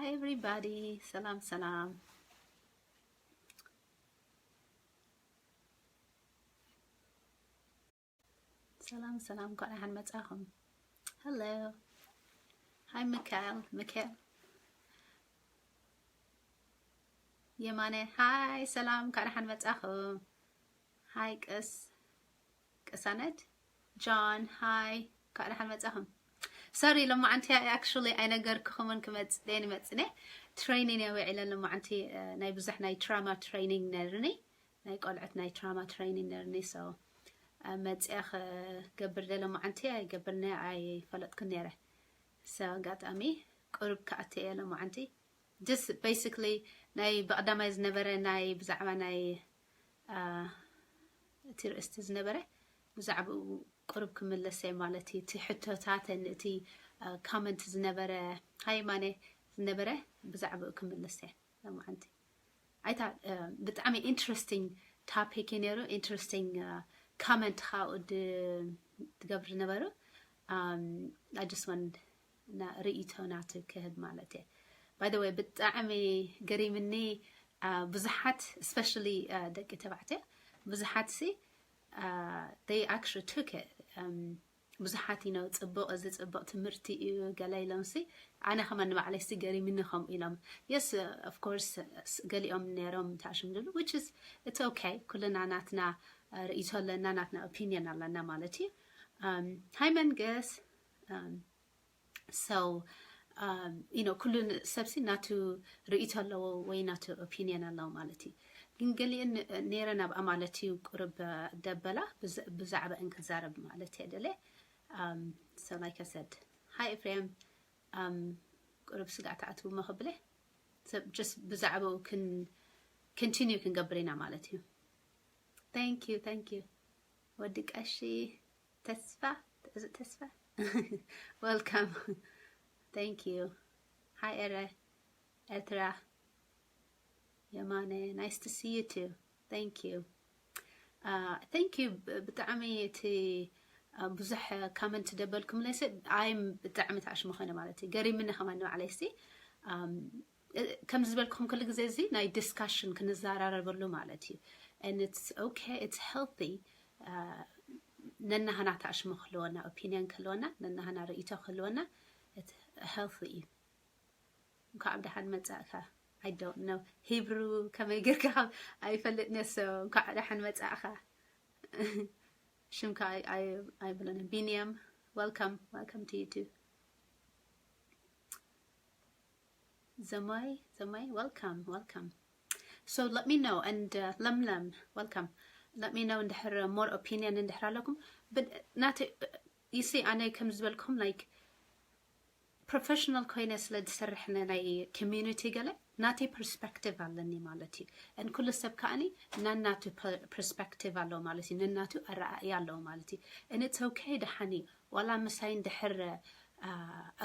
Hi everybody. ሰላም ሰላም። ሰላም ሰላም፣ እንኳዕ ደሓን መጻኹም። Hello. Hi ሚካኤል፣ ሚካኤል። የማነ፣ ሃይ ሰላም፣ እንኳዕ ደሓን መጻኹም። ሃይ ቅስ ቅሳነት፣ ጆን፣ ሃይ፣ እንኳዕ ደሓን መጻኹም። ሶሪ፣ ሎማዓንቲ actually ኣይነገርኩኹምን ክመጽእ ደይን መጽነ። ትሬኒንግ እየ ውዒለ ሎማዓንቲ፣ እ፣ ናይ ብዙሕ ናይ ትራማ ትሬኒንግ ነርኒ፣ ናይ ቆልዑት ናይ ትራማ ትሬኒንግ ነርኒ። So፣ እ፣ መጽያ ክገብር ደ ሎማዓንቲ ኣይገብርነ ኣይፈለጥኩን ነይረ። So፣ ኣጋጣሚ ቁሩብ ክኣቲ እየ ሎማዓንቲ። Just basically ናይ ብቐዳማይ ዝነበረ ናይ ብዛዕባ ናይ፣ አ፣ እቲ ርእስቲ ዝነበረ ብዛዕባኡ ቁሩብ ክምለስ እየ ማለት እዩ። እቲ ሕቶታተን እቲ፣ አ፣ ኮመንት ዝነበረ ሃይማነ ዝነበረ ብዛዕባኡ ክምለስ እየ ሎማዓንቲ። ኣይታ፣ አ፣ ብጣዕሚ ኢንትረስቲንግ ቶፒክ እዩ ነይሩ። ኢንትረስቲንግ፣ አ፣ ኮመንት ካብኡ ድ-፣ ትገብር ዝነበሩ። Um, I just want ና-፣ ርእይቶ ናቱ ክህብ ማለት እየ። By the way፣ ብጣዕሚ ገሪምኒ፣ አ፣ ብዙሓት፣ especially፣ አ፣ ደቂ ተባዕትዮ፣ ብዙሓት ሲ፣ አ፣ they actually took it። Um፣ ብዙሓት፣ you know፣ ጽቡቕ፣ እዚ ጽቡቕ ትምህርቲ እዩ፣ ገለ ኢሎም ሲ፣ ኣነ ከማን ንባዕለይ ሲ ገሪምኒ ከምኡ ኢሎም። Yes፣ of course፣ ስ-፣ ገሊኦም ነይሮም ተኣሽምድሉ፣ which is፣ it's okay። ኩልና ናትና፣ አ፣ ርእይቶ ኣለና፣ ናትና ኦፒንየን ኣለና ማለት እዩ። Um፣ ሃይ መንገስ፣ um፣ So፣ um፣ you know፣ ኩሉ ን-፣ ሰብሲ ናቱ ርእይቶ ኣለዎ ወይ ናቱ ኦፒንየን ኣለዎ ማለት እዩ። ግን ገሊአን ን-፣ ነይረን ኣብኣ ማለት እዩ ቁሩብ፣ እ፣ ደበላ ብዝ-፣ ብዛዕባአን ክዛረብ ማለት እየ ደለ። Um፣ so like I said፣ ሃይ ኤፍሬም፣ um፣ ቁሩብ ስጋዕ ትኣትዉ እሞ ክብለ። So፣ just ብዛዕባኡ ክን-፣ ኮንቲኒዩ ክንገብር ኢና ማለት እዩ። Thank you፣ thank you። ወዲ ቀሺ ተስፋ፣ እዚ ተስፋ። Welcome። Thank you። ሃይ ኤረ፣ ኤርትራ፣ የማነ፣ nice to see you too። Thank you። አ፣ thank you። ብ-፣ ብጣዕሚ እቲ፣ አ፣ ብዙሕ ኮመንት ደበልኩም ለይሰ፣ ኣይም ብጣዕሚ ተኣሽሙ ኾነ ማለት እዩ። ገሪምኒ ከማን ንባዕለይ እስቲ። ኣም፣ እ፣ ከም ዝበልኩኹም ኩሉ ግዜ እዚ ናይ ዲስካሽን ክንዘራረበሉ ማለት እዩ። And it's okay፣ it's healthy። አ፣ ነናህና ተኣሽሙ ክህልወና፣ ኦፒንየን ክህልወና፣ ነናህና ርእይቶ ክህልወና፣ it's healthy እዩ። እንኳዕ ብደሓን መጻእካ። I don't know ሂብሩ ከመይ ጌርካ ካብ ኣይፈልጥን እየ። So፣ እንኳዕ ደሓን መጻእካ። ሽምካ ኣይ-፣ ኣይ-፣ ኣይብሎን። ቢንያም፣ welcome፣ welcome to you too። ዘማይ፣ ዘማይ፣ welcome፣ welcome። So let me know፣ and፣ uh፣ ለምለም፣ welcome። Let me know እንድሕር more opinion እንድሕር ኣለኩም። But ናተ-፣ you see፣ ኣነ ከም ዝበልኩም፣ like፣ ፕሮፌሽናል ኮይነ ስለ ዝሰርሕ ንናይ ኮሚዩኒቲ ገለ ናተይ ፐርስፔክቲቭ ኣለኒ ማለት እዩ። And ኩሉ ሰብ ከኣኒ ነናቱ ፐ-፣ ፐርስፔክቲቭ ኣለዎ ማለት እዩ፣ ነናቱ ኣረኣእያ ኣለዎ ማለት እዩ። And it's okay፣ ደሓን እዩ። ዋላ ምሳይ እንድሕር፣ አ፣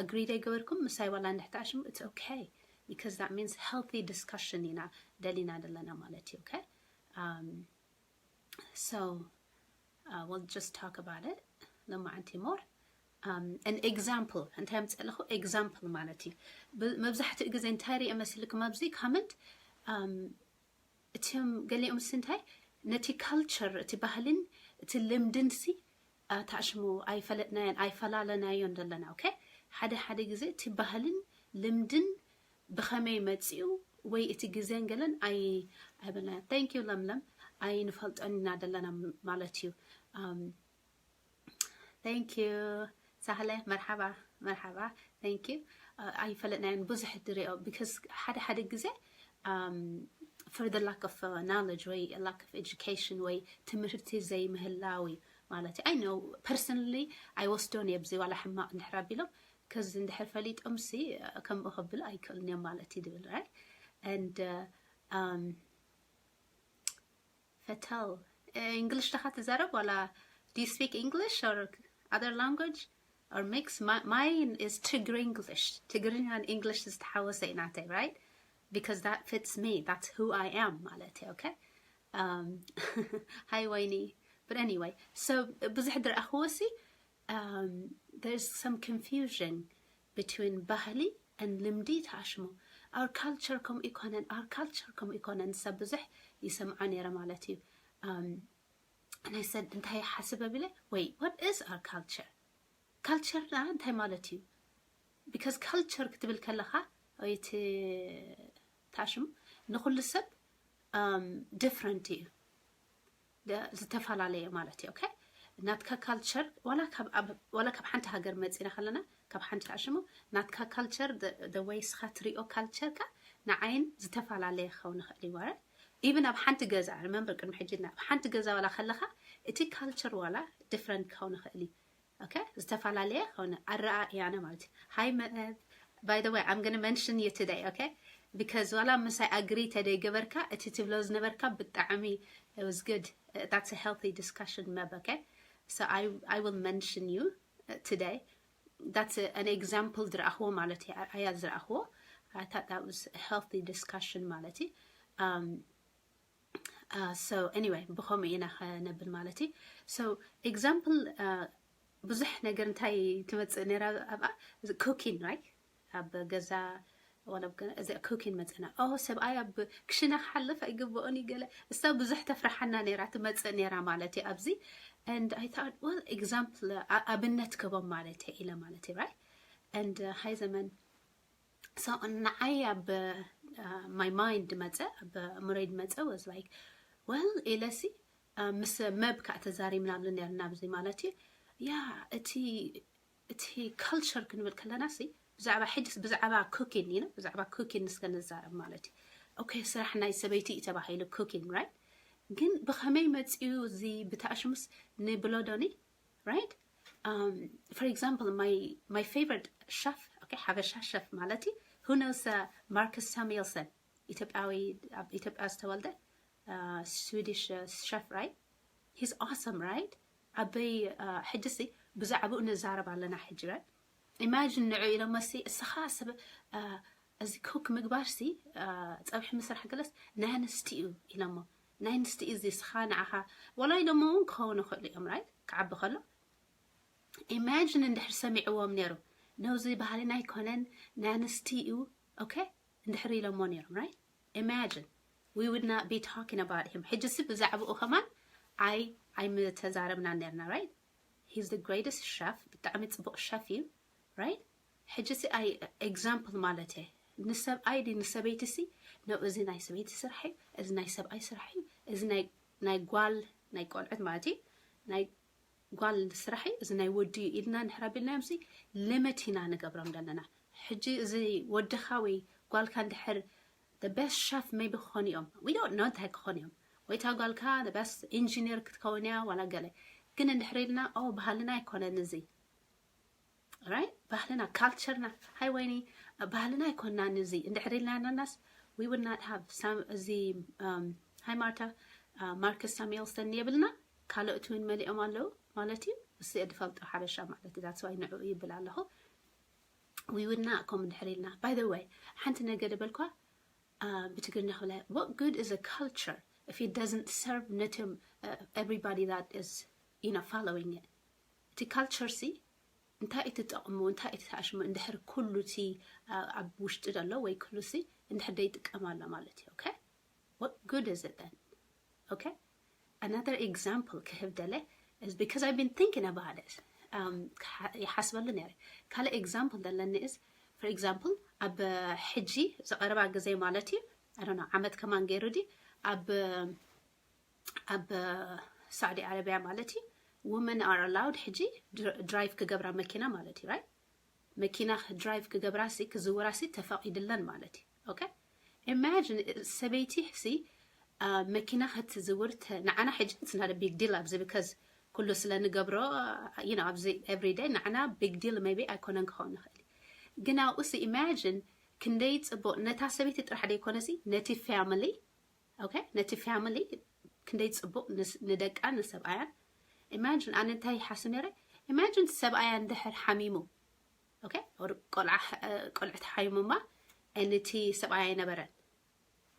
ኣግሪ ዘይገበርኩም፣ ምሳይ ዋላ እንድሕር ተኣሽሙ፣ it's okay። Because that means healthy discussion ኢና ደሊና ዘለና ማለት እዩ። Okay? Um, So, uh, we'll just talk about it ሎማዓንቲ more። Um, an example፣ እንታይ ኣምፅእ ኣለኹ? ኤግዛምፕል ማለት እዩ። ብ-፣ መብዛሕትኡ ግዜ እንታይ ሪኦ መሲልኩም ኣብዚ ኮመንት፣ um፣ እቲኦም ገሊኦም ስ እንታይ ነቲ ካልቸር፣ እቲ ባህልን እቲ ልምድን ሲ፣ አ፣ ተኣሽሙ ኣይፈለጥናዮን ኣይፈላለናዮን ዘለና። ኦኬ፣ ሓደ ሓደ ግዜ እቲ ባህልን ልምድን ብኸመይ መጺኡ ወይ እቲ ግዜን ገለን ኣይ-፣ ኣይበልና። Thank you ለምለም፣ ኣይንፈልጦን ኢና ዘለና ም-፣ ማለት እዩ። Um, thank you ሳህለ፣ መርሓባ፣ መርሓባ። Thank you። Uh፣ ኣይፈለጥናዮን ብዙሕ ድሪኦ፣ because ሓደ ሓደ ግዜ፣ um፣ for the lack of, uh፣ knowledge ወይ lack of education ወይ ትምህርቲ ዘይምህላው እዩ ማለት እዩ። I know personally ኣይወስዶን እየ ብዚ ዋላ ሕማቕ እንድሕር ኣቢሎም፣ ከዚ እንድሕር ፈሊጦም ሲ ከምኡ ከብሉ ኣይክእሉን እዮም ማለት እዩ ድብል፣ right? And, uh፣ um፣ ፈተል፣ እንግሊሽ ዲኻ ትዛረብ ዋላ do you speak English or other language or mix? Mi-, mine is ትግሪ English። ትግርኛን እንግሊሽ ዝተሓወሰ እዩ ናተይ፣ right? Because that fits me, that's who I am ማለት እዩ። Okay? Um, ሃይ ወይኒ። But anyway፣ so ብዙሕ ድረኣኽዎ ሲ፣ um, there's some confusion between ባህሊ and ልምዲ ተኣሽሙ። Our culture ከምኡ ይኮነን፣ our culture ከምኡ ይኮነን። ሰብ ብዙሕ ይሰምዖ ነይረ ማለት እዩ። ናይ ሰድ እንታይ ሓስበ ቢለ ወይ what is our culture? ካልቸርና እንታይ ማለት እዩ? Because culture ክትብል ከለኻ ወይ እቲ ታሽሙ ንኩሉ ሰብ different እዩ፣ ዝተፈላለየ ማለት እዩ። Okay፣ ናትካ ካልቸር ዋላ ካብ ሓንቲ ሃገር መፂና ከለና ካብ ሓንቲ ታሽሙ ናትካ ካልቸር፣ the way ስኻ ትሪኦ ካልቸርካ ንዓይን ዝተፈላለየ ክኸውን ይኽእል እዩ። Even ኣብ ሓንቲ ገዛ፣ remember ቅድሚ ሕጂ ኣብ ሓንቲ ገዛ ዋላ ከለኻ እቲ ካልቸር ዋላ different ክኸውን ይኽእል እዩ። Okay፣ ዝተፈላለየ ክኸውን ኣረኣእያና ማለት እዩ። Hi መእብ፣ by the way I'm gonna mention you today, okay? Because ዋላ ምሳይ agree ተደይገበርካ እቲ ትብሎ ዝነበርካ ብጣዕሚ it was good. That's a healthy discussion, Meb, okay? So I I will mention you today. That's an example ዝረኣኽዎ ማለት እዩ። ኣያ ዝረኣኽዎ I thought that was a healthy discussion ማለት እዩ። So anyway ብኸምኡ ኢና ከነብል ማለት እዩ። So example ብዙሕ ነገር እንታይ ትመፅእ ነራ ኣብኣ? Cooking, right? ኣብ ገዛ ዋላ እዚ cooking መፀና። ኦ ሰብኣይ ኣብ ክሽነ ክሓልፍ ኣይግብኦን እዩ ገለ። እሳ ብዙሕ ተፍርሓና ነራ፣ ትመፅእ ነራ ማለት እዩ ኣብዚ። And I thought, well, example ኣብነት ክቦም ማለት እዩ ኢለ ማለት እዩ፣ right? And hi ዘመን፣ so ንዓይ ኣብ my mind መፀ፣ ኣብ ኣእምሮይ መፀ was like, well ኢለሲ ምስ መብ ከዓ ተዛሪብናሉ ነርና ኣብዚ ማለት እዩ። ያ እቲ እቲ ካልቸር ክንብል ከለና ሲ ብዛዕባ ሕጅስ ብዛዕባ cooking ኢና፣ ብዛዕባ cooking እስከ ንዛረብ ማለት እዩ። Okay፣ ስራሕ ናይ ሰበይቲ እዩ ተባሂሉ cooking, right? ግን ብኸመይ መፂኡ እዚ ብታሽሙስ ንብሎዶኒ, right? For example my my favorite chef, okay፣ ሓበሻ ሸፍ ማለት እዩ፣ who knows Marcus Samuelsson? ኢትዮጵያዊ፣ ኣብ ኢትዮጵያ ዝተወልደ Swedish chef, right? He's awesome, right? ኣበይ ሕጅሲ ብዛዕባኡ ንዛረብ ኣለና ሕጂ፣ right? Imagine ንዑ ኢሎሞ ሲ እስኻ ሰብ እዚ cook ምግባር ሲ ፀብሒ ምስራሕ ገለስ ናይ ኣንስቲ እዩ ኢሎሞ። ናይ ኣንስቲ እዩ እዚ እስኻ ንዓኻ ወላ ኢሎሞ እውን ክኸውን ይኽእሉ እዮም፣ right? ክዓቢ ከሎ imagine እንድሕር ሰሚዕዎም ነይሩ፣ ነውዚ ባህልና ኣይኮነን ናይ ኣንስቲ እዩ፣ okay? እንድሕር ኢሎሞ ነይሮም፣ right? Imagine we would not be talking about him. ሕጂ ሲ ብዛዕባኡ ከማን ኣይ ኣይምተዛረብና ነርና, right? He's the greatest chef፣ ብጣዕሚ ፅቡቅ ሸፍ እዩ፣ right? ሕጂ ሲ ኣይ example ማለት እየ ንሰብኣይ ዲ ንሰበይቲ ሲ ነው፣ እዚ ናይ ሰበይቲ ስራሕ እዩ፣ እዚ ናይ ሰብኣይ ስራሕ እዩ፣ እዚ ናይ ጓል ናይ ቆልዑት ማለት እዩ፣ ናይ ጓል ስራሕ እዩ፣ እዚ ናይ ወዲ እዩ ኢልና እንድሕር ኣቢልናዮም ሲ limit ኢና ንገብሮም ዘለና። ሕጂ እዚ ወድኻ ወይ ጓልካ እንድሕር the best chef maybe ክኾኑ እዮም፣ we don't know እንታይ ክኾኑ እዮም፣ ወይ እታ ጓልካ the best engineer ክትከውን እያ ዋላ ገለ። ግን እንድሕር ኢልና ኦ ባህልና ኣይኮነን እዚ፣ right? ባህልና ካልቸርና፣ ሃይ ወይኒ፣ ባህልና ኣይኮናን እዚ እንድሕር ኢልና ናናስ we would not have some እዚ ሃይ ማርታ፣ ማርከስ ሳሙኤልሰን የብልና፣ ካልኦት እውን መሊኦም ኣለዉ ማለት እዩ። እሱ እየ ዝፈልጦ ሓበሻ ማለት እዩ። That's why ንዕኡ ይብል ኣለኹ። We would not ከም እንድሕር ኢልና። By the way ሓንቲ ነገር ደበልኳ ብትግርኛ ክብላ፣ what good is a culture if it doesn't serve ነቶም everybody that is you know following it? እቲ ካልቸር ሲ እንታይ እዩ ትጠቕሙ፣ እንታይ እዩ ትኣሽሙ እንድሕር ኩሉ እቲ ኣብ ውሽጢ ዘሎ ወይ ኩሉ ሲ እንድሕር ደይጥቀም ኣሎ ማለት እዩ። Okay, what good is it then? Okay, another example ክህብ ደለ is because I've been thinking about it. ይሓስበሉ ነረ። ካልእ example ዘለኒ is for example ኣብ ሕጂ ዝቐረባ ግዜ ማለት እዩ፣ I don't know ዓመት ከማን ገይሩ ዲ ኣብ ኣብ ሳዑዲ ዓረቢያ ማለት እዩ women are allowed ሕጂ ድራይቭ ክገብራ መኪና ማለት እዩ፣ right? መኪና ድራይቭ ክገብራ ሲ ክዝውራ ሲ ተፈቒድለን ማለት እዩ። Okay, imagine ሰበይቲ ሲ መኪና ክትዝውር ንዓና ሕጂ it's not a big deal ኣብዚ because ኩሉ ስለ ንገብሮ you know ኣብዚ everyday ንዓና big deal maybe ኣይኮነን ክኸውን ይኽእል፣ ግን ኣብኡ ሲ imagine ክንደይ ፅቡቅ ነታ ሰበይቲ ጥራሕ ደይኮነ ሲ ነቲ family Okay፣ ነቲ family ክንደይ ፅቡቅ ንደቃ ንሰብኣያን። Imagine ኣነ እንታይ ይሓስብ ነረ? Imagine ሰብኣያ እንድሕር ሓሚሙ፣ okay፣ ቆልዓ ቆልዕቲ ሓሚሙማ፣ and እቲ ሰብኣያ ኣይነበረን።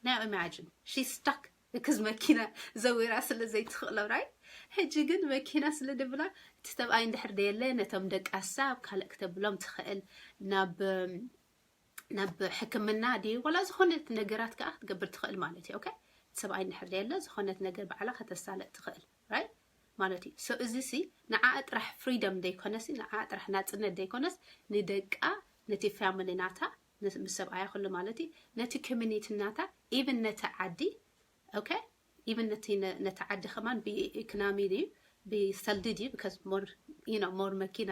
Now imagine she stuck because መኪና ዘዊራ ስለ ዘይትኽእሎ፣ right? ሕጂ ግን መኪና ስለ ድብላ እቲ ሰብኣይ እንድሕር ደየለ ነቶም ደቃሳ ኣብ ካልእ ክተብሎም ትኽእል ናብ ናብ ሕክምና ድዩ ዋላ ዝኾነት ነገራት ከዓ ክትገብር ትኽእል ማለት እዩ። ኦኬ፣ ሰብኣይ እንድሕር ደየለ ዝኾነት ነገር ባዕላ ከተሳለጥ ትኽእል፣ ራይት ማለት እዩ። So እዚ ሲ ንዓኣ ጥራሕ ፍሪደም ደይኮነሲ፣ ንዓኣ ጥራሕ ናፅነት ደይኮነስ፣ ንደቃ፣ ነቲ ፋሚሊ ናታ፣ ምስ ሰብኣያ ኩሉ ማለት እዩ፣ ነቲ ኮሚኒቲ ናታ፣ ኢቭን ነቲ ዓዲ፣ ኦኬ፣ ኢቭን ነቲ ነቲ ዓዲ ከማን ብኢኮኖሚ ድዩ ብሰልዲ ድዩ because more you know more መኪና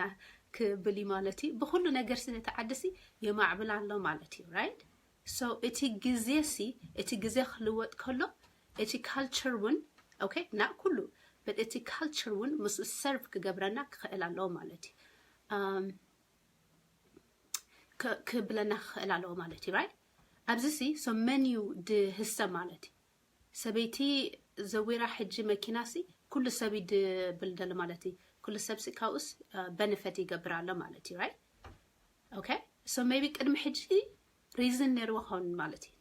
ክብል ማለት እዩ። ብኩሉ ነገር ሲ ነቲ ዓዲ ሲ የማዕብል ኣሎ ማለት እዩ፣ ራይት? So እቲ ግዜ ሲ እቲ ግዜ ክልወጥ ከሎ እቲ ካልቸር እውን ኦኬ፣ not ኩሉ but እቲ ካልቸር እውን ምስ ሰርቭ ክገብረና ክኽእል ኣለዎ ማለት እዩ። ክብለና ክኽእል ኣለዎ ማለት እዩ፣ ራይት? ኣብዚ ሲ so መን እዩ ድህሰ ማለት እዩ? ሰበይቲ ዘዊራ ሕጂ መኪና ሲ ኩሉ ሰብ ይድብል ደሎ ማለት እዩ። ኩሉ ሰብ ሲ ካብኡስ በንፈት ይገብር ኣሎ ማለት እዩ፣ ራይት? ኦኬ፣ so maybe ቅድሚ ሕጂ ሪዝን ነይርዎ ኸውን ማለት እዩ፣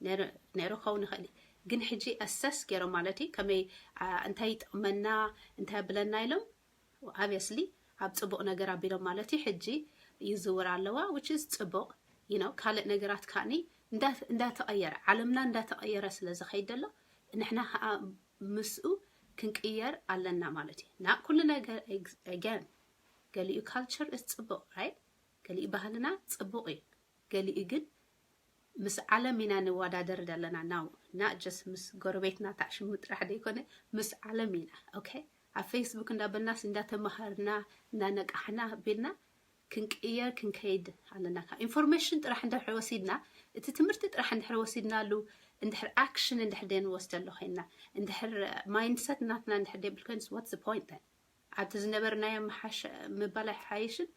ነይሩ ኸውን ይኽእል እዩ። ግን ሕጂ ኣሰስ ገይሮም ማለት እዩ፣ ከመይ እንታይ ይጠቕመና እንታይ ብለና ኢሎም obviously ኣብ ፅቡቕ ነገር ኣቢሎም ማለት እዩ። ሕጂ ይዝውር ኣለዋ which is ፅቡቕ you know ካልእ ነገራት ከዓኒ እንዳተቐየረ ዓለምና እንዳተቐየረ ስለ ዝኸይድ ደሎ ንሕና ከዓ ምስኡ ክንቅየር ኣለና ማለት እዩ። ናብ ኩሉ ነገር again ገሊኡ ካልቸር is ፅቡቕ ራይት፣ ገሊኡ ባህልና ፅቡቕ እዩ፣ ገሊኡ ግን ምስ ዓለም ኢና ንወዳደር ዘለና። ናው not just ምስ ጎረቤትና ታዕሽሙ ጥራሕ ደይኮነ ምስ ዓለም ኢና። ኦኬ፣ ኣብ ፌስቡክ እንዳበልናስ እንዳተማሃርና እንዳነቃሕና ቢልና ክንቅየር ክንከይድ ኣለና። ካብ ኢንፎርሜሽን ጥራሕ እንድሕር ወሲድና እቲ ትምህርቲ ጥራሕ እንድሕር ወሲድናሉ እንድሕር ኣክሽን እንድሕር ደንወስደሉ ኮይንና እንድሕር ማይንድሰት ናትና እንድሕር ደብል ኮይንስ what's the point then? ኣብቲ ዝነበርናዮ ምሓሽ ምባል ኣይሓይሽን?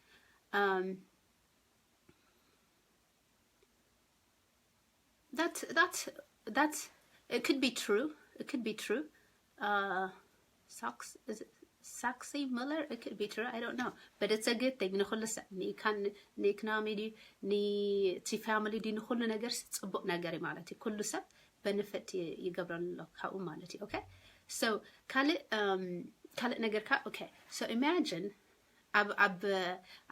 That that that it could be true. It could be true. Uh, socks is it Saxy Miller? It could be true. I don't know. But it's a good thing. ንኹሉ ሰብ ንኢካን ንኢኮኖሚ ድዩ ንቲ ፋሚሊ ድዩ ንኹሉ ነገር ጽቡቕ ነገር እዩ ማለት እዩ። ኩሉ ሰብ በንፈት ይገብረሉ ኣሎ ካብኡ ማለት እዩ። ኦኬ፣ so ካልእ ካልእ ነገር ካ ኦኬ፣ so imagine ኣብ ኣብ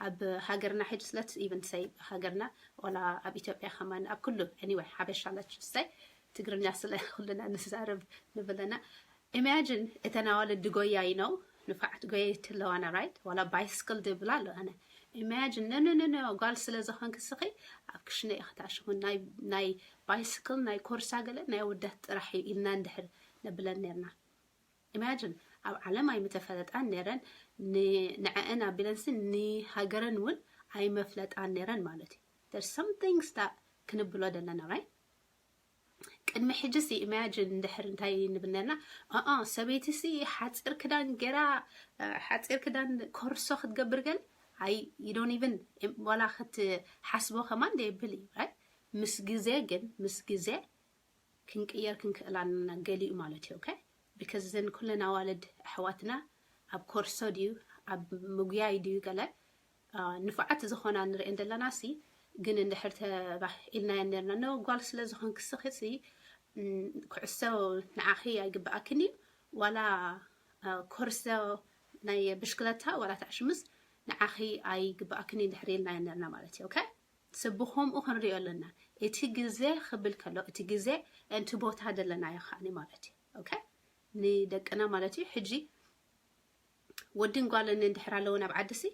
ኣብ ሃገርና ሕጂ ስለት ኢቨን ሰይ ሃገርና ወላ ኣብ ኢትዮጵያ ከማን ኣብ ኩሉ anyway ሓበሻ ለች ሰይ ትግርኛ ስለ ኩልና ንዛረብ ንብለና። ኢማጂን እተን ኣዋልድ ድጎያ you know ንፋዓት ጎየይቲ ኣለዋና ራይት ዋላ ባይስክል ድብላ ኣለዋና። ኢማጂን ነነነነ ጓል ስለ ዝኾንክ ስኺ ኣብ ክሽነ ኢኺ ታሽኹ ናይ ናይ ባይስክል ናይ ኮርሳ ገለ ናይ ወዳት ጥራሕ እዩ ኢልና እንድሕር ነብለን ነርና። ኢማጂን ኣብ ዓለም ኣይምተፈለጣን ነረን ንዐአን ኣቢለንሲ ንሃገረን እውን ኣይመፍለጣን ነረን ማለት እዩ። There's some things that ክንብሎ ደለና ራይት። ቅድሚ ሕጂ ሲ ኢማጂን እንድሕር እንታይ ንብል ነርና? ኣኣ ሰበይቲ ሲ ሓፂር ክዳን ገይራ ሓፂር ክዳን ኮርሶ ክትገብር ገለ ኣይ you don't even ዋላ ክትሓስቦ ከማን ደየብል እዩ ራይት። ምስ ግዜ ግን ምስ ግዜ ክንቅየር ክንክእል ኣለና ገሊኡ ማለት እዩ። ኦኬ፣ because እዘን ኩለን ኣዋልድ ኣሕዋትና ኣብ ኮርሶ ድዩ ኣብ ምጉያይ ድዩ ገለ ንፉዓት ዝኾና ንርእየን ዘለና ሲ ግን እንድሕር ተባህ ኢልናየን ነርና ኖ ጓል ስለ ዝኾንክ ስኺ ሲ ኩዕሶ ንዓኺ ኣይግብኣክን እዩ ዋላ ኮርሶ ናይ ብሽክለታ ዋላ ታዕሽምስ ንዓኺ ኣይግብኣክን እዩ እንድሕር ኢልናየን ነርና ማለት እዩ። ኦኬ፣ ስብኸምኡ ክንሪኦ ኣለና። እቲ ግዜ ክብል ከሎ እቲ ግዜ እንቲ ቦታ ደለናዮ ከዓኒ ማለት እዩ። ኦኬ፣ ንደቅና ማለት እዩ። ሕጂ ወድን ጓልን እንድሕር ኣለውን ኣብ ዓዲ ሲ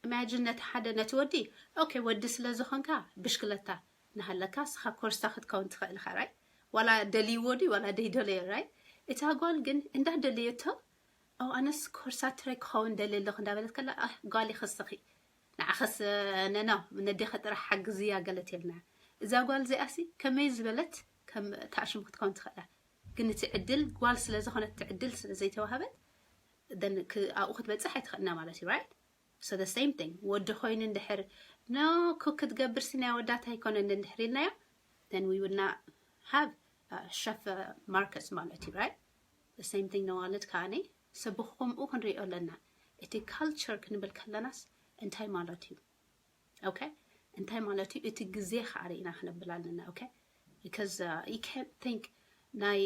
ኢማጂን ነቲ ሓደ ነቲ ወዲ ኦኬ ወዲ ስለ ዝኾንካ ብሽክለታ ናሃለካ ስኻ ኮርሳ ክትከውን ትኽእል ኢኻ ራይ ዋላ ደልይዎ ድዩ ዋላ ደይደለዮ ራይ እታ ጓል ግን እንዳደለየቶ ኣው ኣነስ ኮርሳ ትራይ ክኸውን ደልየ ኣለኹ እንዳበለት ከላ ኣህ ጓል ይኸስኺ ንዓኸስ ነና ነዴኸ ጥራሕ ሓግዝያ ገለት የልና እዛ ጓል እዚኣሲ ከመይ ዝበለት ከም ታሽሙ ክትከውን ትኽእላ ግን እቲ ዕድል ጓል ስለ ዝኾነት እቲ ዕድል ስለ ዘይተዋህበት ኣብኡ ክትበፅሕ ኣይትኽእልና ማለት እዩ right so the same thing ወዲ ኮይኑ እንድሕር no cook ክትገብር ሲ ናይ ወዳት ኣይኮነን እንድሕር ኢልናዮ then we would not have chef Marcus ማለት እዩ right the same thing ነዋልድ ከዓኒ ሰብኹምኡ ክንሪኦ ኣለና እቲ culture ክንብል ከለናስ እንታይ ማለት እዩ okay እንታይ ማለት እዩ እቲ ግዜ ከዓ ርኢና ክነብል ኣለና okay because you can't think ናይ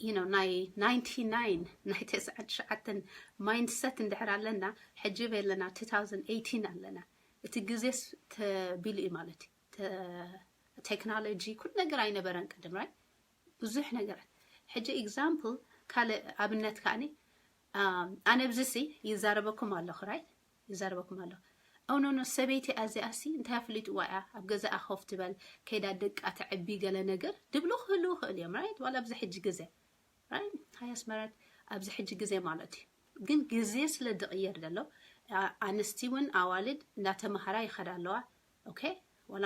you know ናይ ninety nine ናይ ተስዓን ትሽዓተን mindset እንድሕር ኣለና ሕጂ በለና two thousand eighteen ኣለና እቲ ግዜስ ተቢሉ እዩ ማለት እዩ ቴክኖሎጂ ኩሉ ነገር ኣይነበረን ቅድም right ብዙሕ ነገር ሕጂ example ካልእ ኣብነት ከዓኒ ኣነ ኣብዚ ሲ ይዛረበኩም ኣለኹ right ይዛረበኩም ኣለኹ ኣውኖኖ ሰበይቲ ኣዚኣ ሲ እንታይ ኣፍሊጥዋ እያ ኣብ ገዛኣ ኮፍ ትበል ከይዳ ደቃ ተዕቢ ገለ ነገር ድብሉ ክህልው ክእል እዮም right ዋላ ኣብዚ ሕጂ ግዜ right ሃይ ኣስመረት ኣብዚ ሕጂ ግዜ ማለት እዩ ግን ግዜ ስለ ዝቕየር ዘሎ ኣንስቲ እውን ኣዋልድ እንዳተማሃራ ይኸዳ ኣለዋ okay ዋላ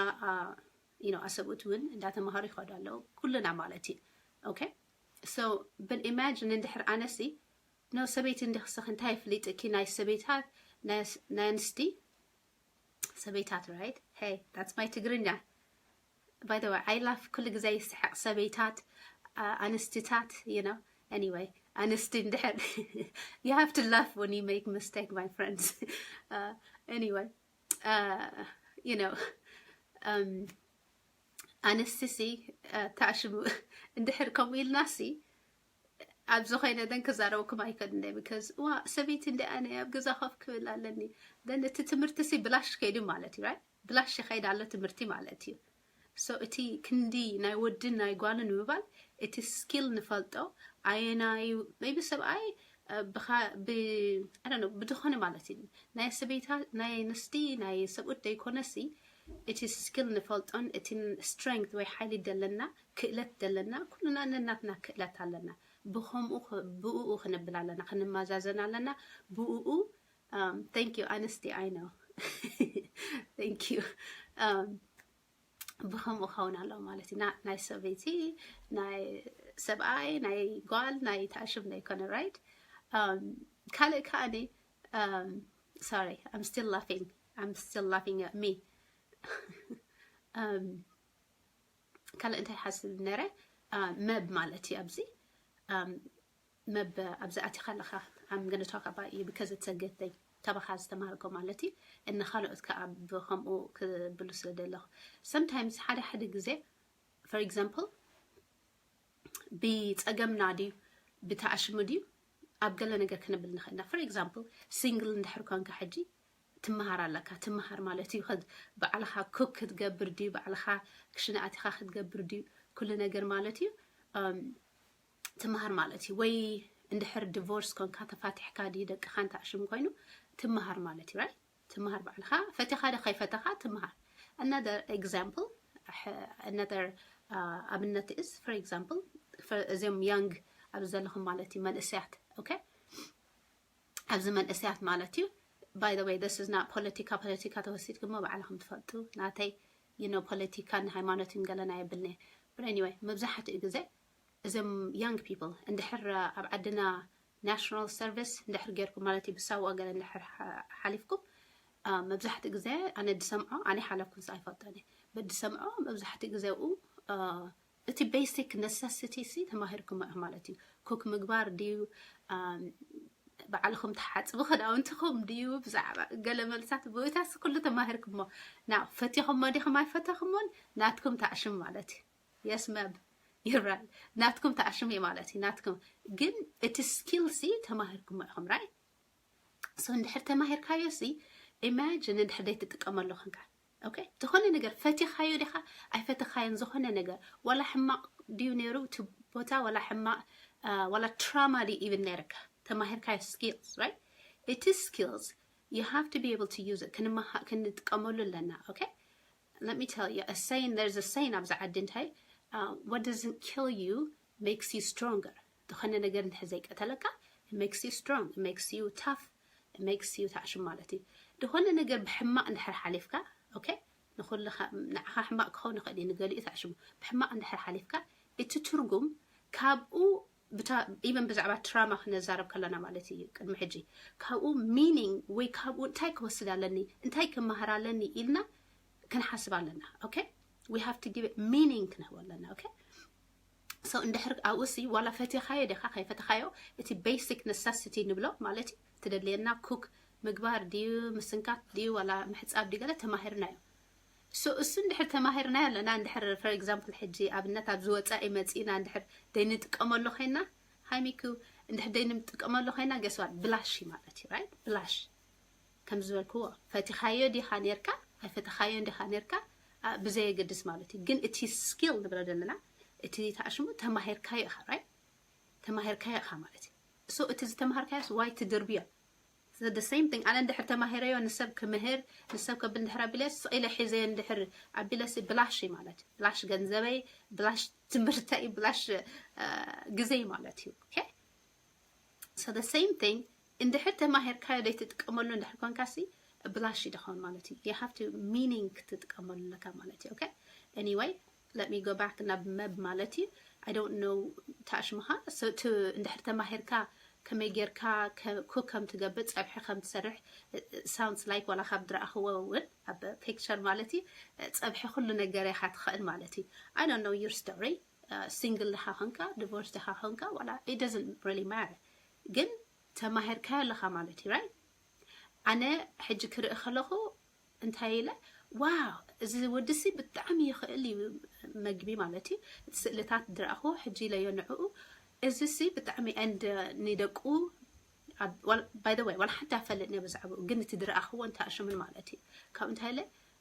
you know ኣሰብኡት እውን እንዳተማሃሩ ይኸዱ ኣለዉ ኩልና ማለት እዩ okay so but imagine እንድሕር ኣነሲ no ሰበይቲ እንዲኽስኽ እንታይ ፍሊጥኪ ናይ ሰበይታት ናይ ኣንስቲ ሰበይታት right hey that's my ትግርኛ by the way I love ኩሉ ግዜ ይስሐቅ ሰበይታት ኣንስትታት you know anyway ኣንስቲ እንድሕር you have to laugh when you make mistake my friends uh, anyway uh, you know um, ኣንስቲ ሲ ተኣሽሙ እንድሕር ከምኡ ኢልና ሲ ኣብዚ ኮይነ ደን ክዛረበኩም ኣይከድን because ዋ ሰበይቲ እንደ ኣነ ኣብ ገዛ ኮፍ ክብል ኣለኒ ደን እቲ ትምህርቲ ሲ ብላሽ ከይዱ ማለት እዩ right ብላሽ ይኸይድ ኣሎ ትምህርቲ ማለት እዩ so እቲ ክንዲ ናይ ወድን ናይ ጓልን ምባል እቲ skill ንፈልጦ ኣየናዩ maybe ሰብኣይ ብዝኾነ ማለት እዩ ናይ ሰበይታ ናይ ኣንስቲ ናይ ሰብኡት ዘይኮነሲ እቲ skill ንፈልጦን እቲ strength ወይ ሓይሊ ደለና ክእለት ደለና ኩልና ነናትና ክእለት ኣለና ብኸምኡ ብኡ ክንብል ኣለና ክንመዛዘን ኣለና ብኡ thank you ኣንስቲ I know thank you ብኸምኡ ክኸውን ኣለዎ ማለት እዩ ናይ ሰበይቲ ናይ ሰብኣይ ናይ ጓል ናይ ተኣሽም ናይ ኮነ right ካልእ ከዓኒ sorry I'm still laughing I'm still laughing at me ካልእ እንታይ ሓስብ ነረ መብ ማለት እዩ ኣብዚ መብ ኣብዚ ኣቲኻ ኣለኻ I'm gonna talk about you because it's a good thing ካባኻ ዝተማሃርኮ ማለት እዩ እነ ካልኦት ከዓ ብከምኡ ክብሉ ስለ ደለኹ sometimes ሓደ ሓደ ግዜ for example ብፀገምና ድዩ ብተኣሽሙ ድዩ ኣብ ገለ ነገር ክንብል ንኽእልና for example single እንድሕር ኮንካ ሕጂ ትመሃር ኣለካ ትመሃር ማለት እዩ ባዕልኻ cook ክትገብር ድዩ ባዕልኻ ክሽነ ኣቲኻ ክትገብር ድዩ ኩሉ ነገር ማለት እዩ ትመሃር ማለት እዩ ወይ እንድሕር divorce ኮንካ ተፋቲሕካ ድዩ ደቅኻ እንተኣሽም ኮይኑ ትመሃር ማለት እዩ right ትመሃር ባዕልኻ ፈቲኻ ዶ ከይፈተኻ ትመሃር another example another ኣብነት is for example እዚም young ኣብዚ ዘለኹም ማለት እዩ መንእሰያት okay ኣብዚ መንእሰያት ማለት እዩ by the way this is not ፖለቲካ ፖለቲካ ተወሲድኩሞ ባዕልኹም ትፈልጡ ናተይ you know ፖለቲካን ሃይማኖትን ገለና የብልኒ but anyway መብዛሕትኡ ግዜ እዞም young people እንድሕር ኣብ ዓድና national service እንድሕር ጌርኩም ማለት እዩ ብሳዋ ገለ እንድሕር ሓሊፍኩም መብዛሕትኡ ግዜ ኣነ ዝሰምዖ ኣነ ሓለፍኩም ስ ኣይፈልጠኒ but ዝሰምዖ መብዛሕትኡ ግዜ ኡ እቲ basic necessity ሲ ተማሂርኩም ኢኹም ማለት እዩ cook ምግባር ድዩ ባዕልኹም ተሓፅቡ ክዳውንትኹም ድዩ ብዛዕባ ገለ መልሳት ብታስ ኩሉ ተማሂርኩሞ ና ፈቲኹሞ ዲኹም ኣይፈተኹሞን ናትኩም ተኣሽም ማለት እዩ yes መብ ይራል ናትኩም ተኣሽም ማለት እዩ ናትኩም ግን እቲ skill ሲ ተማሂርኩሞ ኢኹም right so እንድሕር ተማሂርካዮ ሲ imagine እንድሕር ዘይትጥቀመሉ ኮንካ okay ዝኾነ ነገር ፈቲኻዮ ዲኻ ኣይፈተኻዮን ዝኾነ ነገር ዋላ ሕማቕ ድዩ ነይሩ እቲ ቦታ ዋላ ሕማቕ ዋላ trauma ድዩ even ነይርካ ተማሂርካዮ skills right እቲ skills you have to be able to use it ክንጥቀመሉ ኣለና okay let me tell you a saying there's a saying ኣብዚ ዓዲ እንታይ what doesn't kill you makes you stronger ዝኾነ ነገር እንድሕር ዘይቀተለካ makes you strong makes you tough makes you ተዕሽም ማለት እዩ ዝኾነ ነገር ብሕማቕ እንድሕር ሓሊፍካ okay ንኩልኻ ንዓኻ ሕማቕ ክኸውን ይኽእል እዩ ንገሊኡ ተዕሽሙ ብሕማቕ እንድሕር ሓሊፍካ እቲ ትርጉም ካብኡ even ብዛዕባ trauma ክነዛረብ ከለና ማለት እዩ ቅድሚ ሕጂ ካብኡ meaning ወይ ካብኡ እንታይ ክወስድ ኣለኒ እንታይ ክመሃር ኣለኒ ኢልና ክንሓስብ ኣለና okay we have to give it meaning ክንህቦ ኣለና okay so እንድሕር ኣብኡ ሲ ዋላ ፈቲኻዮ ዲኻ ከይፈተኻዮ እቲ basic necessity ንብሎ ማለት እዩ ትደልየና cook ምግባር ድዩ ምስንካት ድዩ ዋላ ምሕፃብ ድዩ ገለ ተማሂርናዮ so እሱ እንድሕር ተማሂርናዮ ኣለና እንድሕር for example ሕጂ ኣብነት ኣብ ዝወፃኢ መፂና እንድሕር ደይንጥቀመሉ ኮይና ሃይሚኩ እንድሕር ደይንጥቀመሉ ኮይና guess what ብላሽ ማለት እዩ right ብላሽ ከም ዝበልክዎ ፈቲኻዮ ዲኻ ኔርካ ኣይፈተኻዮ ዲኻ ኔርካ ብዘየገድስ ማለት እዩ። ግን እቲ skill ንብሎ ዘለና እቲ ተኣሽሙ ተማሂርካዮ ኢኻ፣ right? ተማሂርካዮ ኢኻ ማለት እዩ። So እቲ ዝተማሃርካዮስ ዋይ ትድርብዮ? The same thing። ኣነ እንድሕር ተማሂረዮ ንሰብ ክምህር ንሰብ ከብል እንድሕር ኣቢለ ስቕ ኢለ ሒዘዮ እንድሕር ኣቢለሲ ብላሽ እዩ ማለት እዩ። ብላሽ ገንዘበይ፣ ብላሽ ትምህርተይ፣ ብላሽ ግዜይ ማለት እዩ። Okay? So the same thing። እንድሕር ተማሂርካዮ ዘይትጥቀመሉ እንድሕር ኮንካሲ ብላሽ ይደኸውን ማለት እዩ። You have to meaning ክትጥቀመሉ ኣለካ ማለት እዩ። Okay? Anyway, let me go back ናብ መብ ማለት እዩ። I don't know ተኣሽምኻ እንድሕር ተማሂርካ ከመይ ጌርካ ኩክ ከም ትገብር፣ ጸብሒ ከም ትሰርሕ፣ sounds like ዋላ ካብ ዝረኣኽዎ እውን ኣብ picture ማለት እዩ። ጸብሒ ኩሉ ነገር ኢኻ ትኽእል ማለት እዩ። I don't know your story። Single ድኻ ኾንካ፣ divorce ድኻ ኾንካ ዋላ it doesn't really matter። ግን ተማሂርካዮ ኣለኻ ማለት እዩ፣ right? ኣነ ሕጂ ክርኢ ከለኹ እንታይ ኢለ፣ ዋው፣ እዚ ወዲ ሲ ብጣዕሚ ይኽእል እዩ መግቢ ማለት እዩ። እቲ ስእልታት ዝረኣኹ ሕጂ ኢለዮ ንዕኡ፣ እዚ ሲ ብጣዕሚ and ንደቁ by the way ዋላ ሓንቲ ኣይፈልጥን እየ ብዛዕባኡ፣ ግን እቲ ዝረኣኽዎ እንታይ ኣሽምን ማለት እዩ። ካብ እንታይ ኢለ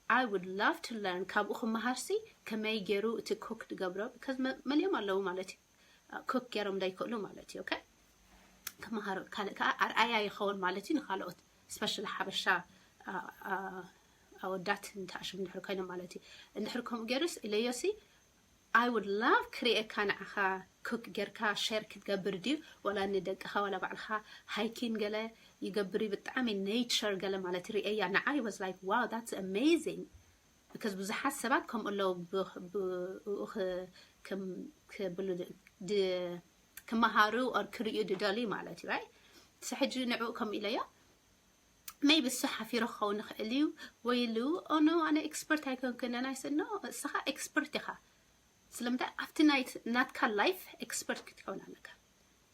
I would love to learn፣ ካብኡ ክመሃርሲ ከመይ ገይሩ እቲ ኩክ ዝገብሮ፣ because መሊኦም ኣለዉ ማለት እዩ። ኩክ ገይሮም ዘይክእሉ ማለት እዩ። Okay? ክመሃሩ፣ ካልእ ከዓ ኣርኣያ ይኸውን ማለት እዩ ንካልኦት፣ especially ሓበሻ ኣወዳት እንተኣሽም እንድሕር ኮይኖም ማለት እዩ። እንድሕር ከምኡ ገይሩስ ኢለዮሲ I would love ክሪኤካ ንዓኻ ኩክ ጌርካ ሸር ክትገብር ድዩ፣ ወላ ንደቅኻ ወላ ባዕልኻ ሃይኪን ገለ ይገብር እዩ፣ ብጣዕሚ nature ገለ ማለት ርእያ። ንዓይ was like wow, that's amazing። Because ብዙሓት ሰባት ከምኡ ኣለዉ፣ ብኡ ክብሉ ክመሃሩ or ክርእዩ ድደልዩ ማለት እዩ። Right? ሕጂ ንዕኡ ከምኡ ኢለዮ፣ maybe እሱ ሓፊሩ ክኸውን ይኽእል እዩ፣ ወይ ኢሉ ኦኖ ኣነ ኤክስፐርት ኣይኮንክን። ናይ ስኖ እስኻ ኤክስፐርት ኢኻ። ስለምንታይ ኣብቲ ናትካ ላይፍ ኤክስፐርት ክትከውን ኣለካ።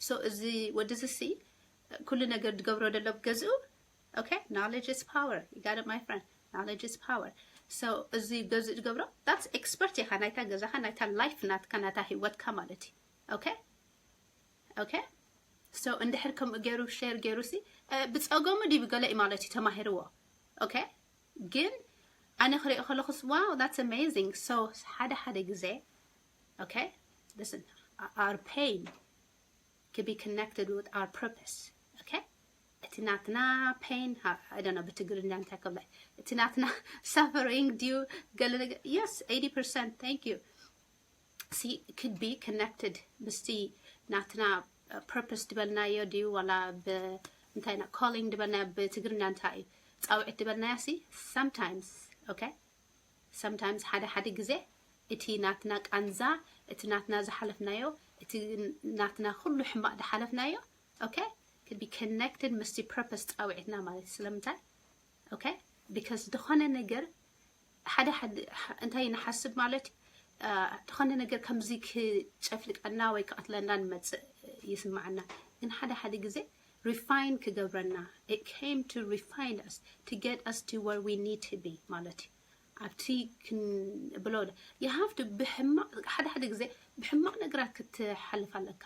So እዚ ወዲ እዚ ሲ ኩሉ ነገር ዝገብሮ ዘሎ ገዝኡ። Okay? Knowledge is power, you got it my friend, knowledge is power። So እዚ ገዝኡ ዝገብሮ that's ኤክስፐርት ኢኻ፣ ናይታ ገዛኻ፣ ናይታ ላይፍ ናትካ፣ ናታ ህይወትካ ማለት እዩ። Okay? Okay? So እንድሕር ከምኡ ገይሩ ሸር ገይሩ ሲ ብፀገሙ ድዩ ብገለ እዩ ማለት እዩ ተማሂርዎ። Okay? ግን ኣነ ክሪኦ ከለኹስ wow, that's amazing። So ሓደ ሓደ ግዜ okay, listen, our pain could be connected with our purpose። Okay? እቲ ናትና pain፣ I don't know ብትግርኛ እንታይ ክብላ፣ እቲ ናትና suffering ድዩ ገለ ነገር፣ yes, eighty percent, thank you። See, could be connected ምስቲ ናትና purpose ድበልናዮ ድዩ፣ ዋላ እንታይ calling ድበልናዮ ብትግርኛ እንታይ እዩ፣ ፃውዒት ድበልናዮ ሲ sometimes። Okay? Sometimes ሓደ ሓደ ግዜ እቲ ናትና ቃንዛ፣ እቲ ናትና ዝሓለፍናዮ፣ እቲ ናትና ኩሉ ሕማቕ ዝሓለፍናዮ okay, could be connected ምስቲ purpose ፃውዒትና ማለት። ስለምንታይ? Okay? Because ዝኾነ ነገር ሓደ ሓደ እንታይ ንሓስብ ማለት ዝኾነ ነገር ከምዚ ክጨፍልቀና ወይ ክቐትለና ንመፅእ ይስማዓና። ግን ሓደ ሓደ ግዜ refine ክገብረና፣ it came to refine us to get us to where we need to be ማለት እዩ። ኣብቲ ክንብሎ you have to ብሕማቕ ሓደ ሓደ ግዜ ብሕማቕ ነገራት ክትሓልፍ ኣለካ።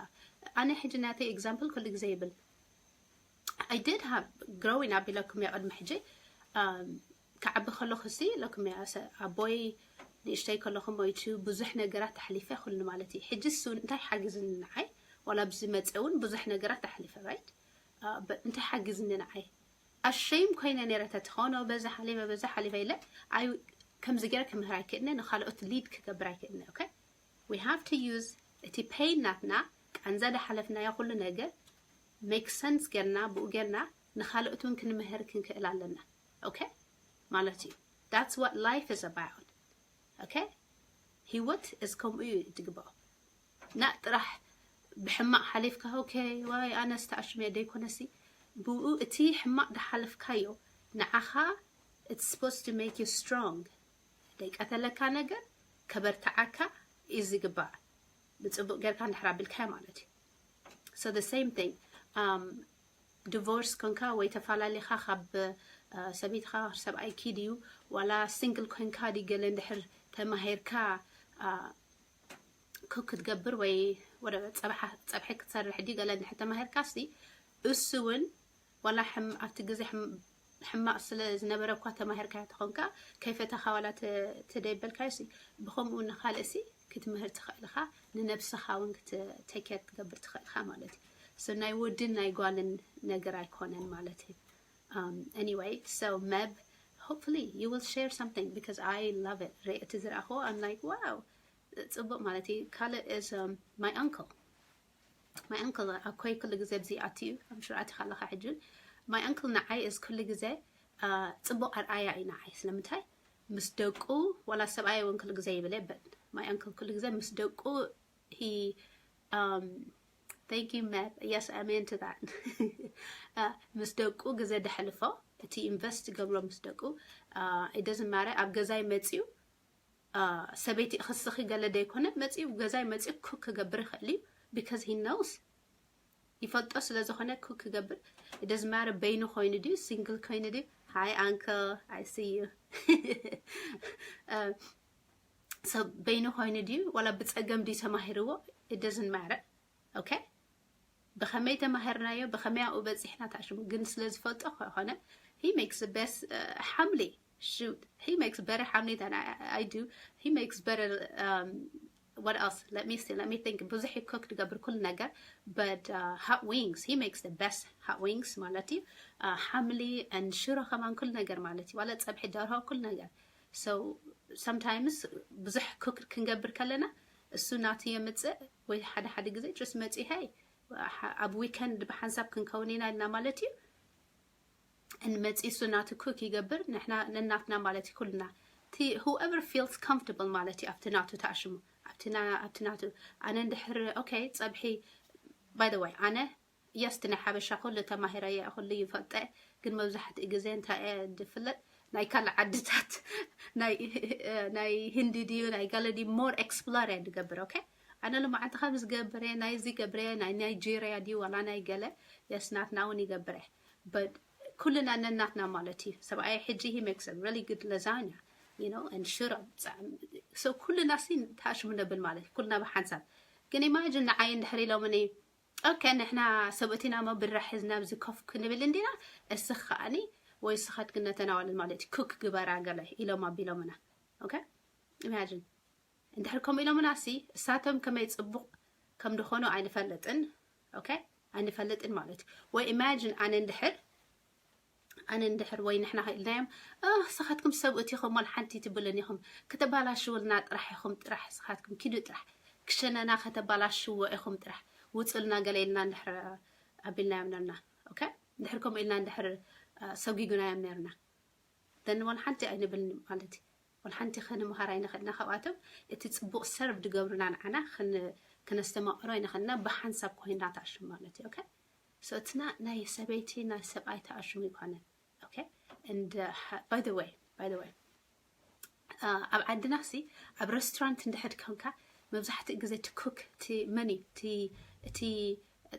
ኣነ ሕጂ ናተይ example ኩሉ ግዜ ይብል I did have growing up ኢለኩም እያ ቅድሚ ሕጂ ክዓቢ ከለኹ ሲ ኢለኩም እያ ኣቦይ ንእሽተይ ከለኹ ሞይቱ ብዙሕ ነገራት ኣሕሊፈ ኩሉ ማለት እዩ። ሕጂ እሱ እንታይ ሓግዝኒ ንዓይ ዋላ ኣብዚ መፀ እውን ብዙሕ ነገራት ኣሕሊፈ right? እንታይ ሓግዝኒ ንዓይ ኣሸይም ኮይነ ነረ ተትኾኖ በዛ ሓሊፈ በዛ ሓሊፈ ኢለ ኣይ ከምዚ ገይረ ክምህር ኣይክእልነ ንካልኦት lead ክገብር ኣይክእልነ። Okay? We have to use እቲ pain ናትና ቃንዛ ዝሓለፍናዮ ኩሉ ነገር make sense ገርና ብኡ ገርና ንካልኦት እውን ክንምህር ክንክእል ኣለና። Okay? ማለት እዩ። That's what life is about። Okay? ህይወት is ከምኡ እዩ ትግባኦ። ና ጥራሕ ብሕማቕ ሓሊፍካ okay ዋይ ኣነስ ተኣሽመ ደይኮነሲ ብኡ እቲ ሕማቕ ዝሓለፍካዮ ንዓኻ it's supposed to make you strong። ደይቀተለካ ነገር ከበርትዓካ እዩ ዝግባእ። ብፅቡቅ ጌርካ እንድሕር ኣቢልካዮ ማለት እዩ። So the same thing, um, divorce ኮንካ ወይ ተፈላለኻ ካብ ሰበይትኻ ሰብኣይኪ ድዩ ዋላ single ኮንካ ድዩ ገለ እንድሕር ተማሂርካ ኩክ ክትገብር ወይ ፀብሒ ክትሰርሕ ድዩ ገለ እንድሕር ተማሂርካ ሲ እሱ እውን ዋላ ኣብቲ ግዜ ሕማቕ ስለ ዝነበረ እኳ ተማሂርካዮ ተኾንካ፣ ከይፈተኻ ዋላ ተ-፣ ተደይበልካዮ ሲ፣ ብኸምኡ ንኻልእ ሲ ክትምህር ትኽእል ኢኻ፣ ንነብስኻ እውን ክት-፣ take care ክትገብር ትኽእል ኢኻ ማለት እዩ። So ናይ ወድን ናይ ጓልን ነገር ኣይኮነን ማለት እዩ። Um, anyway, so Meb, hopefully you will share something because I love it. ሬ-፣ እቲ ዝረኣኹዎ፣ I'm like, wow, ጽቡቕ ማለት እዩ። ካልእ is, um, my uncle. My uncle ኣብ ኮይ ኩሉ ግዜ ብዚ ኣትዩ፣ I'm sure ኣቲኻ ኣለኻ ሕጂ። My uncle ንዓይ is ኩሉ ግዜ፣ uh፣ ጽቡቕ ኣርኣያ እዩ ንዓይ። ስለምንታይ? ምስ ደቁ፣ ዋላ ሰብኣይ እውን ኩሉ ግዜ ይብል እየ፣ but my uncle ኩሉ ግዜ ምስ ደቁ፣ he, um, thank you, Meb. Yes, I'm into that. Uh, ምስ ደቁ ግዜ ደሕልፎ፣ እቲ invest ገብሮ ምስ ደቁ፣ uh, it doesn't matter፣ ኣብ ገዛይ መጽዩ፣ uh፣ ሰበይቲ ክስኺ ገለ ደይኮነ፣ መጽዩ ገዛይ መጽዩ ኩክ ክገብር ይኽእል እዩ፣ because he knows፣ ይፈልጦ ስለ ዝኾነ ኩክ ክገብር። It doesn't matter፣ በይኑ ኮይኑ ድዩ፣ ሲንግል ኮይኑ ድዩ። Hi, uncle, I see you. Uh, so በይኑ ኮይኑ ድዩ፣ ዋላ ብጸገም ድዩ ተማሂርዎ፣ it doesn't matter። Okay? ብኸመይ ተማሂርናዮ፣ ብኸመይ ኣብኡ በጺሕና፣ ታሽሙ ግን ስለ ዝፈልጦ ከኾነ፣ he makes the best, uh, ሓምሊ። Shoot, he makes better ሓምሊ than I, I do. He makes better, um, what else? Let me see, let me think. ብዙሕ እዩ ኩክ ዝገብር ኩሉ ነገር፣ but, uh, hot wings, he makes the best hot wings ማለት እዩ። Uh, ሓምሊ and ሽሮ ከማን ኩሉ ነገር ማለት እዩ። ዋላ ጸብሒ ደርሆ ኩሉ ነገር። So sometimes ብዙሕ ኩክ ክንገብር ከለና እሱ ናቱ የምጽእ፣ ወይ ሓደ ሓደ ግዜ just መጺኡ፣ hey፣ ኣብ ዊከንድ ብሓንሳብ ክንከውን ኢና ኢልና ማለት እዩ። እንመጺ እሱ ናቱ ኩክ ይገብር፣ ንሕና ነናትና ማለት እዩ፣ ኩልና። እቲ whoever feels comfortable ማለት እዩ፣ ኣብቲ ናቱ ተኣሽሙ፣ ኣብቲ ና-፣ ኣብቲ ናቱ። ኣነ እንድሕር፣ okay፣ ጸብሒ፣ by the way፣ ኣነ፣ yes፣ እቲ ናይ ሓበሻ ኩሉ ተማሂረየ፣ ኩሉ ይፈልጠ፣ ግን መብዛሕትኡ ግዜ እንታይ እየ ዝፍለጥ፣ ናይ ካልእ ዓድታት፣ ናይ፣ ናይ ህንዲ ድዩ፣ ናይ ገለ ድዩ፣ more explore እየ ዝገብር። Okay? ኣነ ሎማዓንቲ ከምዚ ገብረ፣ ናይዚ ገብረ፣ ናይ ናይጄሪያ ድዩ፣ ዋላ ናይ ገለ፣ yes፣ ናትና እውን ይገብረ። But ኩልና ነናትና ማለት እዩ። ሰብኣይ ሕጂ he makes a really good lasagna, you know, and ሽሮ፣ ብጣዕሚ፣ so ኩልና ሲ ተኣሽሙ ነብል ማለት እዩ፣ ኩልና ብሓንሳብ። ግን imagine ንዓይ እንድሕር ኢሎምኒ፣ okay፣ ንሕና ሰብኡት ኢና እሞ ብራሕ ሒዝና ኣብዚ ኮፍ ክንብል እንዲና፣ እስኺ ከኣኒ ወይ እስኻትክን ነተን ኣዋልድ ማለት እዩ፣ ኩክ ግበራ ገለ ኢሎም ኣቢሎምና። Okay? Imagine። እንድሕር ከምኡ ኢሎምና ሲ፣ እሳቶም ከመይ ጽቡቕ ከም ዝኾኑ ኣይንፈልጥን። Okay? ኣይንፈልጥን ማለት እዩ። ወይ imagine ኣነ እንድሕር፣ ኣነ እንድሕር ወይ ንሕና ኢልናዮም፣ "እ፣ ንስኻትኩም ሰብኡት ኢኹም፣ ዋላ ሓንቲ ትብሉን ኢኹም፣ ከተባላሽውልና ጥራሕ ኢኹም፣ ጥራሕ ንስኻትኩም ኪዱ ጥራሕ፣ ክሸነና ከተባላሽዎ ኢኹም ጥራሕ፣ ውጹልና" ገለ ኢልና እንድሕር ኣቢልናዮም ነርና። Okay? እንድሕር ከምኡ ኢልና እንድሕር፣ እ፣ ሰጒጉናዮም ነርና፣ then ዋላ ሓንቲ ኣይንብልን ማለት እዩ። ዋላ ሓንቲ ክንምሃር ኣይንኽእልና ካብኣቶም። እቲ ጽቡቕ ሰርቭ ዝገብሩና ንዓና ክን-፣ ክነስተማቕሮ ኣይንኽእልና፣ ብሓንሳብ ኮይና ተኣሽም ማለት እዩ። Okay? So it's not ናይ ሰበይቲ ናይ ሰብኣይ ተኣሽም ይኮነን። Okay? And, uh, ha-, by the way, by the way፣ uh፣ ኣብ ዓድና ሲ፣ ኣብ ሬስቶራንት እንድሕር ኮንካ፣ መብዛሕትኡ ግዜ እቲ ኩክ፣ እቲ መን እዩ፣ እቲ፣ እቲ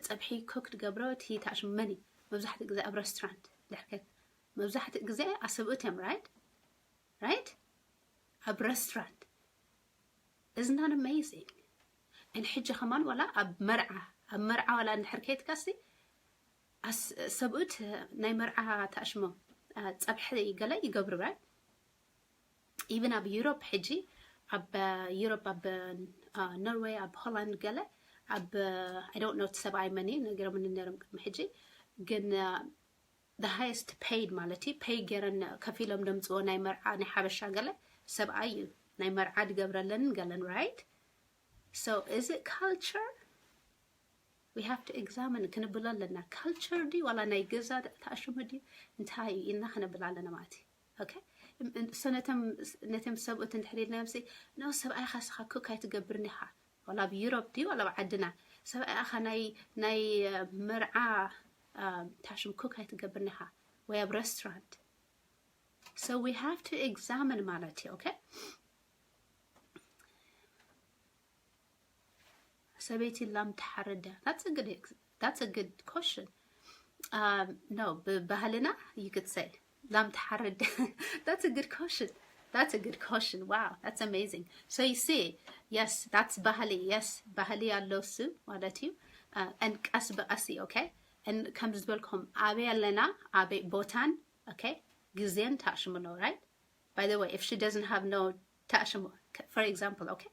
ጸብሒ ኩክ ዝገብሮ፣ እቲ ተኣሽም መን እዩ? መብዛሕትኡ ግዜ ኣብ ሬስቶራንት እንድሕር ኮንካ፣ መብዛሕትኡ ግዜ ኣሰብኡት እዮም፣ right? Right? ኣብ ሬስቶራንት። Isn't that amazing? And ሕጂ ከማን ዋላ ኣብ መርዓ፣ ኣብ መርዓ ዋላ እንድሕር ከይድካ ሲ፣ ኣስ-፣ ሰብኡት ናይ መርዓ ተኣሽሞ፣ አ፣ ጸብሒ ገለ ይገብሩ፣ right? Even ኣብ ዩሮፕ ሕጂ፣ ኣብ ዩሮፕ፣ ኣብ፣ አ፣ ኖርዌይ፣ ኣብ ሆላንድ ገለ፣ ኣብ፣ I don't know፣ እቲ ሰብኣይ መን እዩ፣ ነጊሮምኒ ነይሮም ቅድሚ ሕጂ። ግን፣ አ፣ the highest paid ማለት እዩ፣ ፔይ ገይረን ከፊሎም ደምፅዎ ናይ መርዓ ናይ ሓበሻ ገለ ሰብኣይ እዩ ናይ መርዓ ድገብረለንን ገለን፣ right? So is it culture? We have to examine፣ ክንብሎ ኣለና። ካልቸር ድዩ ዋላ ናይ ገዛ ተኣሽሙ ድዩ እንታይ እዩ ኢልና ክነብል ኣለና ማለት እዩ። Okay? እም-፣ እም-፣ so ነቶም፣ ነቶም ሰብኡት እንድሕር ኢልናዮም ሲ፣ "No፣ ሰብኣይኻ ስኻ ኩክ ኣይትገብርን ኢኻ፣ ዋላ ኣብ ዩሮፕ ድዩ ዋላ ኣብ ዓድና፣ ሰብኣይኻ ናይ፣ ናይ፣ እ፣ መርዓ፣ እ፣ ታሽም ኩክ ኣይትገብርን ኢኻ ወይ ኣብ ሬስቶራንት." So we have to examine ማለት እዩ። Okay? ሰበይቲ ላም ትሓርድ ድያ? That's a good ex-, that's a good question. Um, no, ብባህልና you could say ላም ትሓርድ። That's a good question. That's a good question. Wow, that's amazing. So you see, yes, that's ባህሊ። Yes፣ ባህሊ ኣሎ እሱ ማለት እዩ። Uh, and ቀስ ብቀስ እዩ፣ okay? And ከም ዝበልኩም ኣበይ ኣለና፣ ኣበይ ቦታን okay? ግዜን ተኣሽሙ ኣለዎ, right? By the way, if she doesn't have no ተኣሽሙ, for example, okay?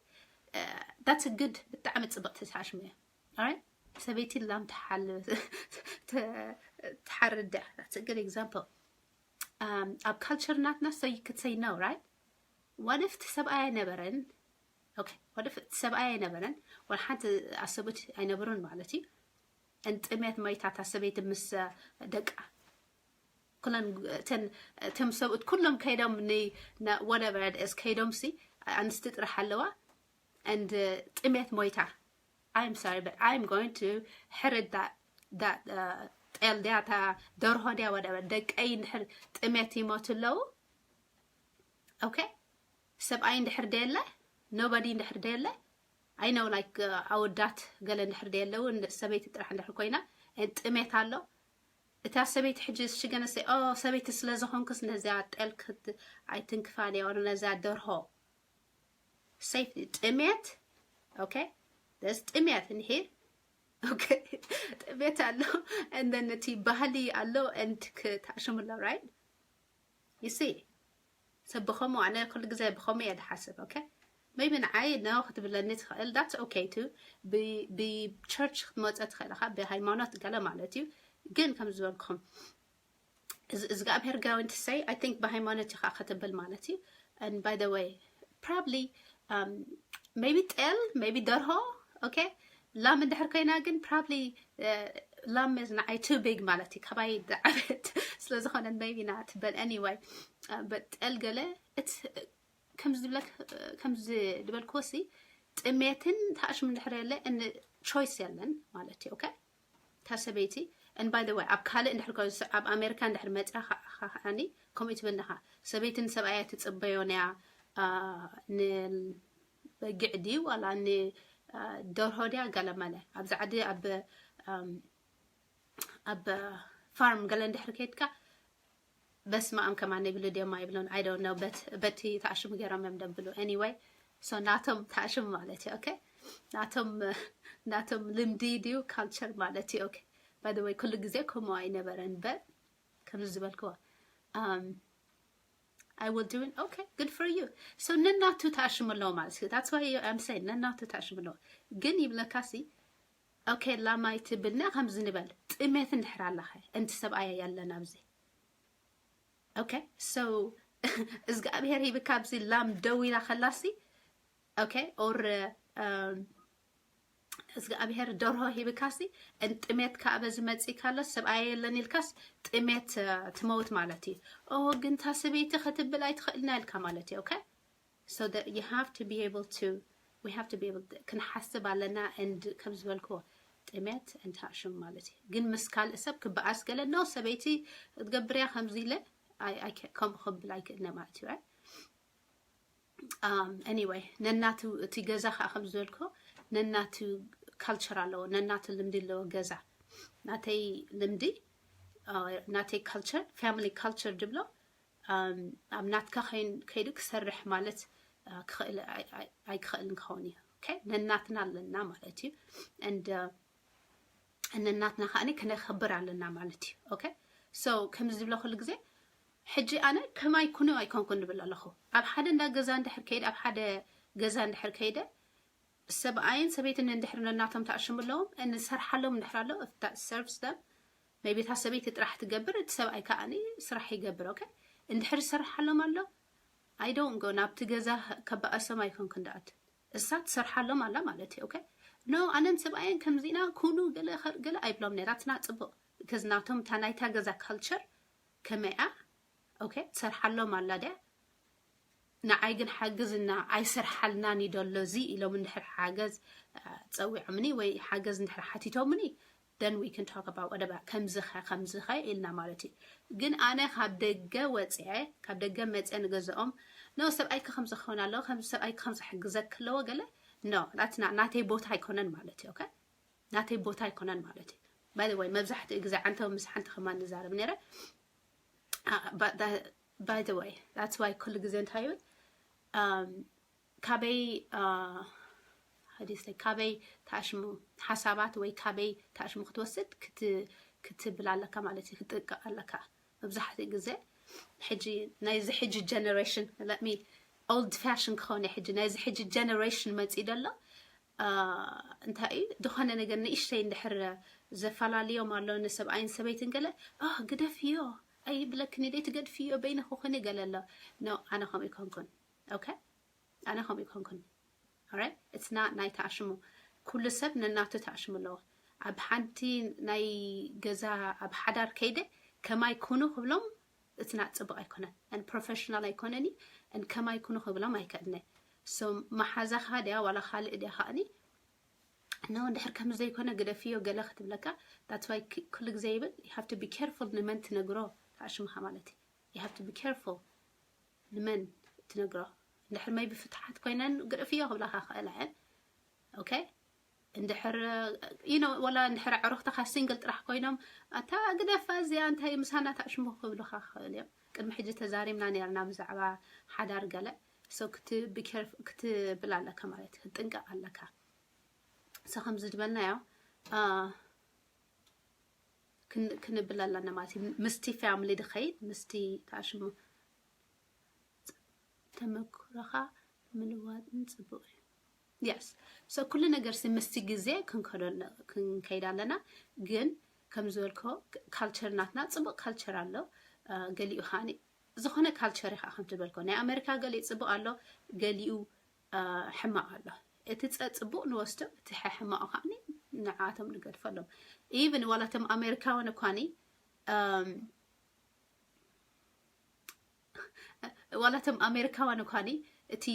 Uh, that's a good፣ ብጣዕሚ ጽብቕቲ ተኣሽሙ እያ። Alright? ሰበይቲ ላም ትሓል-፣ ተ-፣ ትሓርድ እያ። That's a good example. Um, ኣብ culture ናትና so you could say no, right? What if እቲ ሰብኣይ ኣይነበረን? Okay, what if እቲ ሰብኣይ ኣይነበረን? ወላ ሓንቲ ኣሰቡት ኣይነበሩን ማለት እዩ። እንጥሜት መይታ እታ ሰበይቲ ምስ ደቃ። ኩለን እተን፣ እቶም ሰብኡት ኩሎም ከይዶም ን-፣ ና-፣ whatever it is ከይዶም ሲ ኣንስቲ ጥራሕ ኣለዋ። And ጥሜት ሞይታ። I'm sorry, but I'm going to ሕርድ that, that, uh, ጤል ድያ፣ እታ ደርሆ ድያ፣ whatever። ደቀይ እንድሕር ጥሜት ይሞቱ ኣለዉ። Okay? ሰብኣይ እንድሕር ደየለ፣ nobody እንድሕር ደየለ፣ I know, like, uh, ኣወዳት ገለ እንድሕር ደየለዉ፣ እንድ-፣ ሰበይቲ ጥራሕ እንድሕር ኮይና፣ and ጥሜት ኣሎ። እታ ሰበይቲ ሕጂ she gonna say, oh፣ ሰበይቲ ስለ ዝኾንኩስ ነዚኣ ጤል ክት-፣ ኣይትንክፋን እያ፣ or ነዚኣ ደርሆ። Safety፣ ጥሜት። Okay? There's ጥሜት in here። Okay? ጥሜት ኣሎ፣ and then እቲ ባህሊ ኣሎ፣ and ክተኣሽሙ ኣሎ፣ right? You see? ሰብ ብኸምኡ፣ ኣነ ኩሉ ግዜ ብኸምኡ እየ ዝሓስብ። Okay? Maybe ንዓይ no ክትብለኒ ትኽእል፣ that's okay too። ብ-፣ ብቸርች ክትመፀ ትኽእል ኢኻ፣ ብሃይማኖት ገለ ማለት እዩ። ግን ከም ዝበልኩም፣ እዚ እግዚኣብሔር going to say, I think ብሃይማኖት ኢኻ ክትብል ማለት እዩ። And by the way, probably, um, maybe ጤል፣ maybe ደርሆ። Okay? ላም እንድሕር ኮይና ግን probably፣ uh, ላም is ንዓይ too big ማለት እዩ፣ ካባይ ዝዓበት ስለ ዝኾነ maybe not። But anyway, uh, but ጤል ገለ እቲ ከምዚ ዝብለክ-፣ ከምዚ ዝበልክዎ ሲ ጥሜትን ተኣሽሙ እንድሕር የለ ን-፣ choice የለን ማለት እዩ። Okay? እታ ሰበይቲ፣ and by the way፣ ኣብ ካልእ እንድሕር ኮ-፣ ኣብ ኣሜሪካ እንድሕር መፅያ ኸ-፣ ኸ-፣ ከዓኒ ከምኡ ትብል ኢኻ። ሰበይቲ ንሰብኣያ ትፅበዮን እያ፣ አ፣ ንበጊዕ ድዩ ዋላ ን-፣ አ፣ ደርሆ ድያ ገለመለ። ኣብዚ ዓዲ ኣብ፣ ኣም፣ ኣብ ፋርም ገለ እንድሕር ከይድካ በስመ ኣብ ከማን ይብሉ ድዮም ኣይብሉን፣ I don't know፣ በት-፣ በቲ ተኣሽሙ ገይሮም እዮም ደብሉ። Anyway፣ so ናቶም ተኣሽሙ ማለት እዩ። Okay? ናቶም፣ ናቶም ልምዲ ድዩ ካልቸር ማለት እዩ። Okay? By the way፣ ኩሉ ግዜ ከምኡ ኣይነበረን፣ but ከምዚ ዝበልክዎ፣ um, I will do it። Okay, good for you። So ነናቱ ተኣሽሙ ኣለዎ ማለት እዩ። That's why I'm saying ነናቱ ተኣሽሙ ኣለዎ። ግን ይብለካ ሲ፣ okay፣ ላም ኣይትብልና ከምዚ ንበል፣ ጥሜት እንድሕር ኣለኸ፣ እንቲ ሰብኣይ ያለን ኣብዚ። Okay? So እግዚኣብሔር ሂብካ ኣብዚ ላም ደው ኢላ ከላሲ፣ okay? Or፣ um፣ እግዚኣብሔር ደርሆ ሂብካሲ፣ እን ጥሜት ከኣ በዚ መጺእ ካሎ፣ ሰብኣይ የለን ኢልካስ፣ ጥሜት፣ uh፣ ትመውት ማለት እዩ። ኦ፣ ግን እታ ሰበይቲ ክትብል ኣይትኽእልና ኢልካ ማለት እዩ። Okay? So that you have to be able to፣ we have to be able to፣ ክንሓስብ ኣለና። And ከም ዝበልክዎ፣ ጥሜት እንተኣሽም ማለት እዩ። ግን ምስ ካልእ ሰብ ክበኣስ ገለ፣ no፣ ሰበይቲ ክትገብር እያ ከምዚ ኢለ፣ ኣይ፣ ኣይ፣ ከምኡ ክብል ኣይክእልነ ማለት እዩ። Right? Um, anyway፣ ነናቱ እቲ ገዛ ከዓ ከም ዝበልክዎ፣ ነናቱ ካልቸር ኣለዎ፣ ነናቱ ልምዲ ኣለዎ ገዛ። ናተይ ልምዲ፣ uh፣ ናተይ ካልቸር፣ ፋሚሊ ካልቸር ድብሎ፣ um፣ ኣብ ናትካ ከይን-፣ ከይዱ ክሰርሕ ማለት፣ uh፣ ክኽእል ኣይ-፣ ኣይ-፣ ኣይክኽእልን ክኸውን እዩ። Okay? ነናትና ኣለና ማለት እዩ። And፣ uh፣ ነናትና ከኣኒ ክነኽብር ኣለና ማለት እዩ። Okay? So፣ ከምዚ ዝብሎ ኩሉ ግዜ፣ ሕጂ ኣነ ከማይ ኩኑ ኣይኮንኩን ንብል ኣለኹ። ኣብ ሓደ እንዳ ገዛ እንድሕር ከይደ፣ ኣብ ሓደ ገዛ እንድሕር ከይደ፣ ሰብኣይን ሰበይትን እንድሕር ነናቶም ተኣሽሙ ኣለዎም፣ እንሰርሓሎም እንድሕር ኣሎ፣ if that serves them፣ maybe እታ ሰበይቲ ጥራሕ ትገብር፣ እቲ ሰብኣይ ከኣኒ ስራሕ ይገብር። Okay? እንድሕር ዝሰርሓሎም ኣሎ፣ I don't go፣ ናብቲ ገዛ ከበኣሶም ኣይኮንኩን ደኣት። እሳ ትሰርሓሎም ኣላ ማለት እዩ። Okay? No፣ ኣነን ሰብኣየን ከምዚና ኩኑ ገለ ኸ-፣ ገለ ኣይብሎም ነይራትና። ጽቡቕ፣ because ናቶም እታ ናይታ ገዛ ካልቸር ከመይ እያ። Okay? ትሰርሓሎም ኣላ ድያ? ንዓይ ግን ሓግዝና ኣይሰርሓልናን እዩ ደሎ እዚ ኢሎም እንድሕር ሓገዝ፣ አ፣ ጸዊዖምኒ ወይ ሓገዝ እንድሕር ሓቲቶምኒ፣ then we can talk about what about ከምዚ ኸ፣ ከምዚ ኸ ኢልና ማለት እዩ። ግን ኣነ ካብ ደገ ወፅዐ፣ ካብ ደገ መፅአ ንገዝኦም፣ no፣ ሰብኣይኪ ከምዚ ክኸውን ኣለዎ፣ ከም ሰብኣይኪ ከምዚ ክሕግዘኪ ኣለዎ ገለ፣ no፣ that's not፣ ናተይ ቦታ ኣይኮነን ማለት እዩ። Okay? ናተይ ቦታ ኣይኮነን ማለት እዩ። By the way፣ መብዛሕትኡ ግዜ ዓንተው ምስ ሓንቲ ከማን ንዛረብ ነይረ። Uh, but that, by the way, that's why ኩሉ ግዜ እንታይ ይብል፣ um፣ ካበይ፣ uh፣ how do you say፣ ካበይ ተኣሽሙ ሓሳባት ወይ ካበይ ተኣሽሙ ክትወስድ ክት-፣ ክትብል ኣለካ ማለት እዩ፣ ክትጥቀቕ ኣለካ። መብዛሕትኡ ግዜ ሕጂ ናይዚ ሕጂ generation let me old fashion ክኸውን ሕጂ ናይዚ ሕጂ generation መፂኡ ዘሎ እንታይ እዩ ዝኾነ ነገር ንእሽተይ እንድሕር ዘፈላልዮም ኣሎ ንሰብኣይን ሰበይትን ገለ ግደፍዮ ኣይብለክን ደይ ትገድፍዮ በይንኹኽን ገለ ኣሎ no ኣነ ከምኡ ይኮንኩን okay ኣነ ከምኡ ይኮንኩን right it's not ናይ ተኣሽሙ ኩሉ ሰብ ነናቱ ተኣሽሙ ኣለዎ ኣብ ሓንቲ ናይ ገዛ ኣብ ሓዳር ከይደ ከማይ ኩኑ ክብሎም it's not ፅቡቅ ኣይኮነን and professional ኣይኮነን and ከማይ ኩኑ ክብሎም ኣይክእልነ so መሓዛኻ ድያ ዋላ ካልእ ድያ ከኣኒ no እንድሕር ከም ዘይኮነ ግደፍዮ ገለ ክትብለካ that's why ኩሉ ግዜ ይብል you have to be careful ንመን ትነግሮ ተኣሽምኻ ማለት you have to be careful ንመን ትነግሮ እንድሕር maybe ፍትሓት ኮይነን ግደፍዮ ክብላኻ ክእላ እየን okay እንድሕር you know ወላ እንድሕር ኣዕሩኽትኻ single ጥራሕ ኮይኖም ኣታ ግደፋ እዚኣ እንታይ ምሳና ተኣሽሙ ክብሉኻ ክኽእል እዮም ቅድሚ ሕጂ ተዛሪብና ነርና ብዛዕባ ሓዳር ገለ so ክትብል ኣለካ ማለት ክትጥንቀቕ ኣለካ so ከምዚ ዝበልናዮ ክንብል ኣለና ማለት እዩ ምስቲ family ድኸይድ ምስቲ ተኣሽሙ ተመክሮኻ ምልዋጥን ፅቡቅ እዩ yes so ኩሉ ነገር ሲ ምስቲ ግዜ ክንከይድ ኣለና ግን ከም ዝበልኮ culture ናትና ፅቡቅ culture ኣሎ ገሊኡ ከዓኒ ዝኾነ culture ከዓ ከም ትበልኮ ናይ ኣሜሪካ ገሊኡ ፅቡቅ ኣሎ ገሊኡ ሕማቅ ኣሎ እቲ ፀፅቡቅ ንወስዶ እቲ ሕማቅ ከዓ ንዓቶም ንገድፈሎም even ዋላቶም ኣሜሪካውን እኳኒ ዋላቶም ኣሜሪካውያን እኳኒ እቲ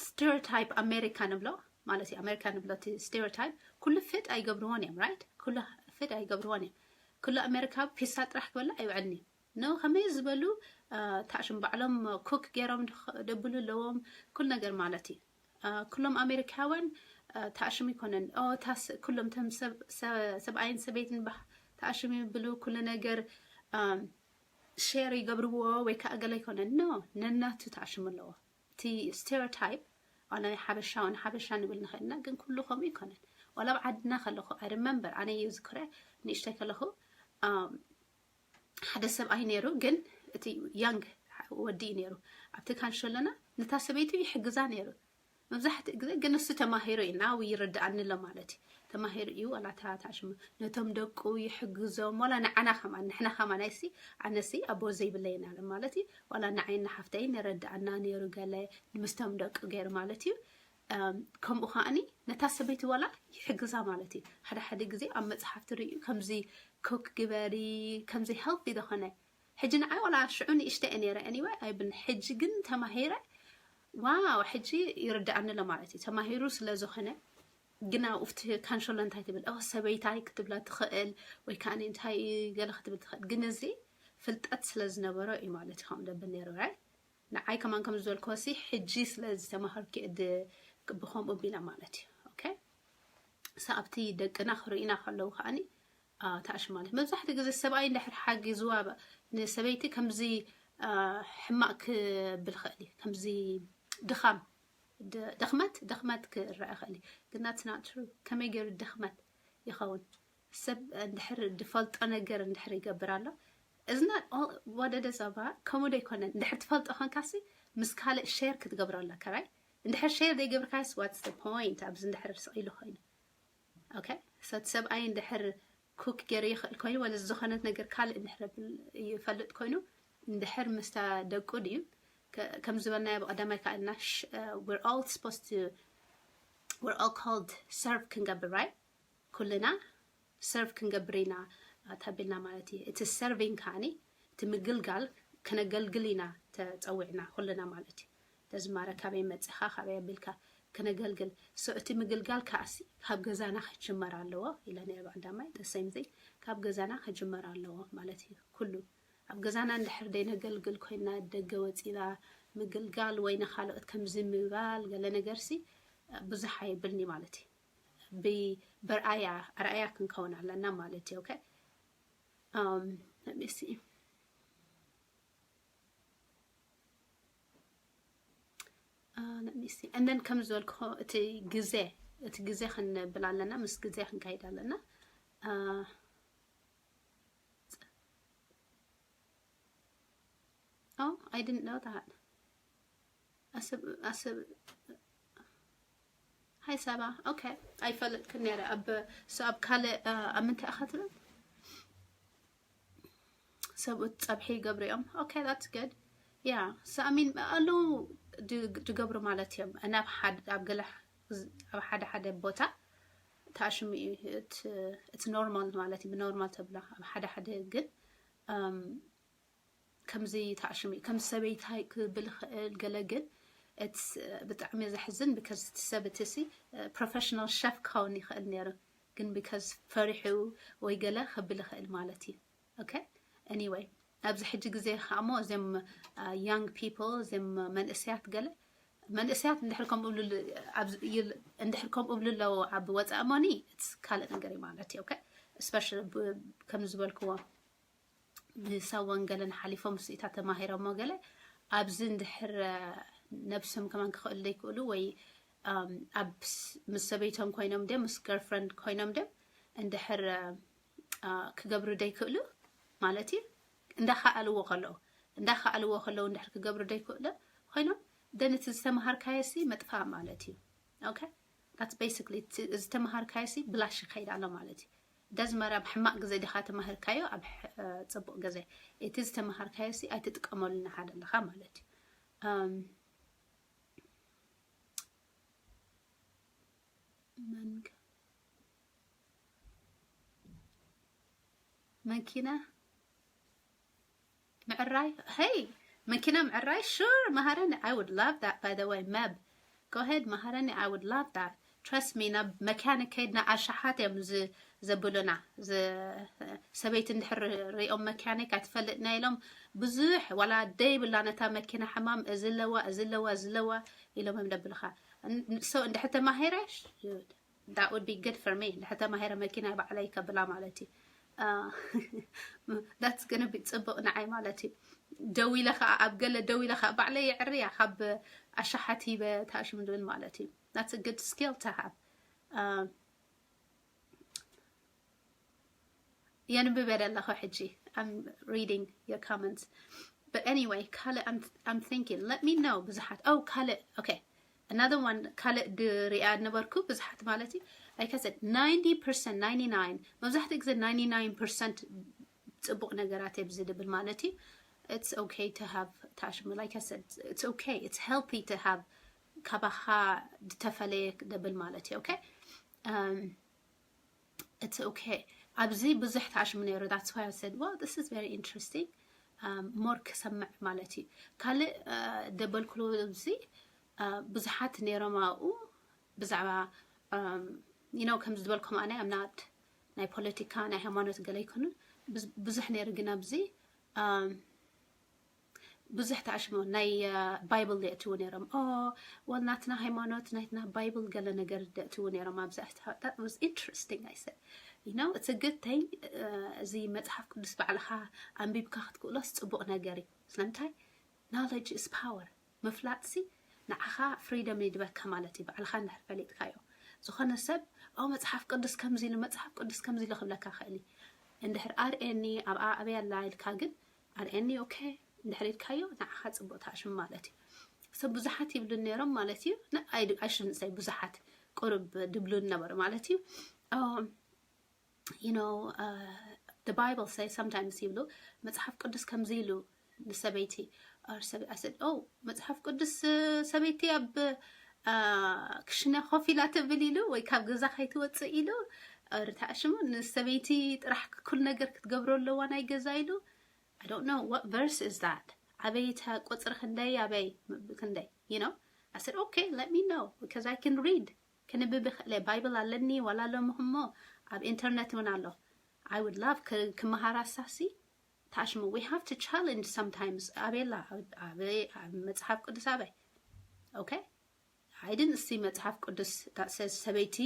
stereotype ኣሜሪካ ንብሎ ማለት እዩ ኣሜሪካ ንብሎ እቲ stereotype ኩሉ fit ኣይገብርዎን እዮም right ኩሉ fit ኣይገብርዎን እዮም ኩሉ ኣሜሪካ ፒሳ ጥራሕ ክበላ ኣይውዕልን እዩ no ከመይ ዝበሉ ታሽም ባዕሎም cook ገይሮም ደብሉ ኣለዎም ኩሉ ነገር ማለት እዩ ኩሎም ኣሜሪካውያን ታሽም ይኮነን ኩሎም ቶም ሰብኣይን ሰበይትን ታሽም ይብሉ ኩሉ ነገር share ይገብርዎ ወይ ከዓ ገለ ኣይኮነን no ነናቱ ተኣሽሙ ኣለዎ እቲ stereotype ዋላ ናይ ሓበሻ ንሓበሻ ንብል ንኽእልና ግን ኩሉ ከምኡ ይኮነን ዋላ ኣብ ዓድና ከለኹ I remember ኣነ ይዝክረ ንእሽተይ ከለኹ ሓደ ሰብኣይ ነይሩ ግን እቲ young ወዲ እዩ ነይሩ ኣብቲ ካንሸለና ነታ ሰበይቱ ይሕግዛ ነይሩ መብዛሕትኡ ግዜ ግን እሱ ተማሂሩ እዩ ናው ይርድኣኒ ኣሎ ማለት እዩ ተማሂሩ እዩ ዋላ ታታሽሙ ነቶም ደቁ ይሕግዞም ዋላ ንዓና ከማን ንሕና ከማን ኣይሲ ኣነሲ ኣቦ ዘይብለይና ማለት እዩ ዋላ ንዓይ ንሓፍተይ ንረድኣና ነይሩ ገለ ንምስቶም ደቁ ገይሩ ማለት እዩ ከምኡ ከዓኒ ነታ ሰበይቲ ዋላ ይሕግዛ ማለት እዩ ሓደ ሓደ ግዜ ኣብ መፅሓፍ ትርእዩ ከምዚ cook ግበሪ ከምዚ healthy ዝኾነ ሕጂ ንዓይ ዋላ ሽዑ ንእሽተ እየ ነይረ anyway ኣይብልን ሕጂ ግን ተማሂረ ዋው ሕጂ ይርድኣኒ ኣሎ ማለት እዩ ተማሂሩ ስለ ዝኾነ ግና ኣብኡ እቲ ካንሸሎ እንታይ ትብል ኦ ሰበይታይ ክትብላ ትኽእል ወይ ከዓ እንታይ ገለ ክትብል ትኽእል ግን እዚ ፍልጠት ስለ ዝነበሮ እዩ ማለት እዩ ከምኡ ደብል ነይሩ right ንዓይ ከማን ከም ዝበልክዎ ሲ ሕጂ ስለ ዝተማሃርኪ እየ ብከምኡ ቢላ ማለት እዩ okay so ኣብቲ ደቅና ክርእዩና ከለዉ ከዓኒ ተኣሽ ማለት መብዛሕትኡ ግዜ ሰብኣይ እንድሕር ሓጊዝዋ ንሰበይቲ ከምዚ ሕማቅ ክብል ይኽእል እዩ ከምዚ ድኻም ድኽመት ድኽመት ክረአ ይኽእል እዩ ግን that's not true ከመይ ገይሩ ድኽመት ይኸውን ሰብ እንድሕር ዝፈልጦ ነገር እንድሕር ይገብር ኣሎ እዝና ወደደ ዞባ ከምኡ ዶ ይኮነን እንድሕር ትፈልጦ ኮንካሲ ምስ ካልእ share ክትገብሮ ኣለካ right እንድሕር share ዘይገብርካስ what's the point ኣብዚ እንድሕር ስቕ ኢሉ ኮይኑ okay so እቲ ሰብኣይ እንድሕር cook ገይሩ ይኽእል ኮይኑ ወላ ዝኾነት ነገር ካልእ እንድሕር ይፈልጥ ኮይኑ እንድሕር ምስታ ደቁ ድዩ ከም ዝበልናዮ ብቀዳማይ ከዓ እና we're all supposed to we're all called serve ክንገብር right ኩልና serve ክንገብር ኢና ተቢልና ማለት እዩ እቲ serving ከዓኒ እቲ ምግልጋል ከነገልግል ኢና ተፀዊዕና ኩልና ማለት እዩ ተዝማረ ካበይ መፅኻ ካበይ ኣቢልካ ከነገልግል so እቲ ምግልጋል ከዓሲ ካብ ገዛና ክጅመር ኣለዎ ኢለ ነረ ብቀዳማይ the same thing ካብ ገዛና ክጅመር ኣለዎ ማለት እዩ ኩሉ ኣብ ገዛና እንድሕር ደይ ነገልግል ኮይና ደገ ወፂና ምግልጋል ወይ ንካልኦት ከምዚ ምባል ገለ ነገርሲ ብዙሕ ኣይብልኒ ማለት እዩ ብርኣያ ኣርኣያ ክንከውን ኣለና ማለት እዩ okay um let me see uh let me see and then ከም ዝበልኩ እቲ ግዜ እቲ ግዜ ክንብል ኣለና ምስ ግዜ ክንካይድ ኣለና uh Oh, I didn't know that. ኣሰብ ኣሰብ ሃይ ሳባ። ኦኬ፣ ኣይፈልጥክን ነረ። ኣብ ሶ ኣብ ካልእ ኣብ ምንታይ ኢኻ ትብል? ሰብኡት ጸብሒ ይገብሩ እዮም። ኦኬ፣ that's good. Yeah, so I mean ኣለዉ ድገብሩ ማለት እዮም። እና ኣብ ሓደ ኣብ ገለ ኣብ ሓደ ሓደ ቦታ ታሽሙ እዩ። It's normal ማለት እዩ። ኖርማል ተብሎ ኣብ ሓደ ሓደ ግን ከምዚ ታሽሙ እዩ። ከም ሰበይታይ ክብል ይኽእል ገለ ግን it's ብጣዕሚ ዘሕዝን because እቲ ሰብ እቲ ሲ ፕሮፌሽናል ሸፍ ክኸውን ይኽእል ነይሩ ግን because ፈሪሑ ወይ ገለ ክብል ይኽእል ማለት እዩ። Okay, anyway ኣብዚ ሕጂ ግዜ ከኣሞ እዞም young people እዞም መንእሰያት ገለ መንእሰያት እንድሕር ከምኡ እንድሕር ከምኡ ብሉ ኣለዉ ኣብ ወፃእ ሞኒ ካልእ ነገር እዩ ማለት እዩ። Okay, especially ከም ዝበልክዎ ብሰብ ወንገልን ሓሊፎም ስኢታ ተማሂሮሞ ገለ ኣብዚ እንድሕር ነብሶም ከማን ክኽእሉ ዘይክእሉ ወይ ኣብ ምስ ሰበይቶም ኮይኖም ድም ምስ ገርፍረንድ ኮይኖም ድም እንድሕር ክገብሩ ደይክእሉ ማለት እዩ። እንዳኸኣልዎ ከለዉ እንዳኸኣልዎ ከለዉ እንድሕር ክገብሩ ደይክእሉ ኮይኖም ደን እቲ ዝተምሃርካዮ ሲ መጥፋእ ማለት እዩ። Okay, that's basically ዝተምሃርካዮ ሲ ብላሽ ይኸይድ ኣሎ ማለት እዩ። ደዝመር ኣብ ሕማቕ ግዜ ዲኻ ተማሂርካዮ ኣብ ጽቡቕ ግዜ እቲ ዝተምሃርካዮ ሲ ኣይትጥቀመሉ ንሓደ ኣለኻ ማለት እዩ። መን መኪና ምዕራይ? Hey, መኪና ምዕራይ? Sure, መሃረኒ. I would love that, by the way. Meb, go ahead, መሃረኒ. I would love that. Trust me, ናብ መካኒክ ከይድና ኣሻሓት እዮም ዘብሉና። ሰበይቲ እንድሕር ሪኦም መካኒክ ኣይትፈልጥና ኢሎም ብዙሕ ዋላ ደይብላ ነታ መኪና ሕማም እዚ ኣለዋ እዚ ኣለዋ እዚ ኣለዋ ኢሎም እዮም ደብልኻ። So እንድሕር ተማሂረ that would be good for me. እንድሕር ተማሂረ መኪና ባዕለይ ከብላ ማለት እዩ። That's gonna be ጽቡቕ ንዓይ ማለት እዩ። ደው ኢለ ከዓ ኣብ ገለ ደው ኢለ ከዓ ባዕለይ የዕርያ ካብ ኣሻሓት ሂበ ታሽም ዝብል ማለት እዩ። That's a good skill to have. የንብብ ኣለኹ ሕጂ። I'm reading your comments. But anyway, ካልእ I'm thinking. Let me know ብዙሓት። Oh, ካልእ okay. Another one ካልእ ድሪኣ ነበርኩ ብዙሓት ማለት እዩ። Like I said, ninety percent, ninety-nine መብዛሕትኡ ግዜ ninety-nine percent ጽቡቕ ነገራት ኣብዚ ድብል ማለት እዩ። It's okay to have ታሽሙ. Like I said, it's okay. It's healthy to have ካባኻ ዝተፈለየ ደብል ማለት እዩ። Okay? It's okay. ኣብዚ ብዙሕ ታሽሙ ነይሩ። That's why I said, well, this is very interesting. More ክሰምዕ ማለት እዩ። ካልእ ደበልኩሉ ኣብዚ ብዙሓት ነይሮም ኣብኡ ብዛዕባ you know ከም ዝበልኩም ኣነ I'm not ናይ ፖለቲካ ናይ ሃይማኖት ገለ ኣይኮኑን። ብዙሕ ነይሩ ግን ኣብዚ ብዙሕ ተኣሽሞ ናይ ባይብል የእትዉ ነይሮም። ኦ ወል ናትና ሃይማኖት ናትና ባይብል ገለ ነገር የእትዉ ነይሮም ኣብዚ። That was interesting. I said, you know, it's a good thing. እዚ መፅሓፍ ቅዱስ ባዕልኻ ኣንቢብካ ክትክእሎስ ፅቡቕ ነገር እዩ። ስለምንታይ? Knowledge is power. ምፍላጥሲ ንዓኻ ፍሪደም ይድበካ ማለት እዩ። ባዕልኻ እንድሕር ፈሊጥካዮ ዝኾነ ሰብ ኦ መፅሓፍ ቅዱስ ከምዚ ኢሉ መፅሓፍ ቅዱስ ከምዚ ኢሉ ክብለካ ክእል እዩ። እንድሕር ኣርእየኒ ኣብኣ ኣበይ ኣላ ኢልካ ግን ኣርእየኒ ኦኬ እንድሕር ኢልካዮ ንዓኻ ፅቡቕ ታሽም ማለት እዩ። ሰብ ብዙሓት ይብሉ ነይሮም ማለት እዩ። I shouldn't say ብዙሓት ቁሩብ ድብሉ ነበሩ ማለት እዩ። You know, the Bible say sometimes ይብሉ መፅሓፍ ቅዱስ ከምዚ ኢሉ ንሰበይቲ ኣርሰብ ኣሰድ ኦ መፅሓፍ ቅዱስ ሰበይቲ ኣብ ክሽነ ኮፍ ኢላ ትብል ኢሉ ወይ ካብ ገዛ ከይትወፅእ ኢሉ ርታሽሙ ንሰበይቲ ጥራሕ ኩል ነገር ክትገብሮ ኣለዋ ናይ ገዛ ኢሉ። I don't know what verse is that. ኣበይ እታ ቁፅሪ ክንደይ ኣበይ ክንደይ you know? I said okay, let me know because I can read. ክንብብ ይኽእለ ባይብል ኣለኒ ዋላ ኣለምኹሞ ኣብ ኢንተርነት እውን ኣሎ። I would love ክመሃራ ሳሲ ታሽሙ we have to challenge sometimes። ኣበላ ኣብ መፅሓፍ ቅዱስ ኣበይ okay? I didn't see መፅሓፍ ቅዱስ that says ሰበይቲ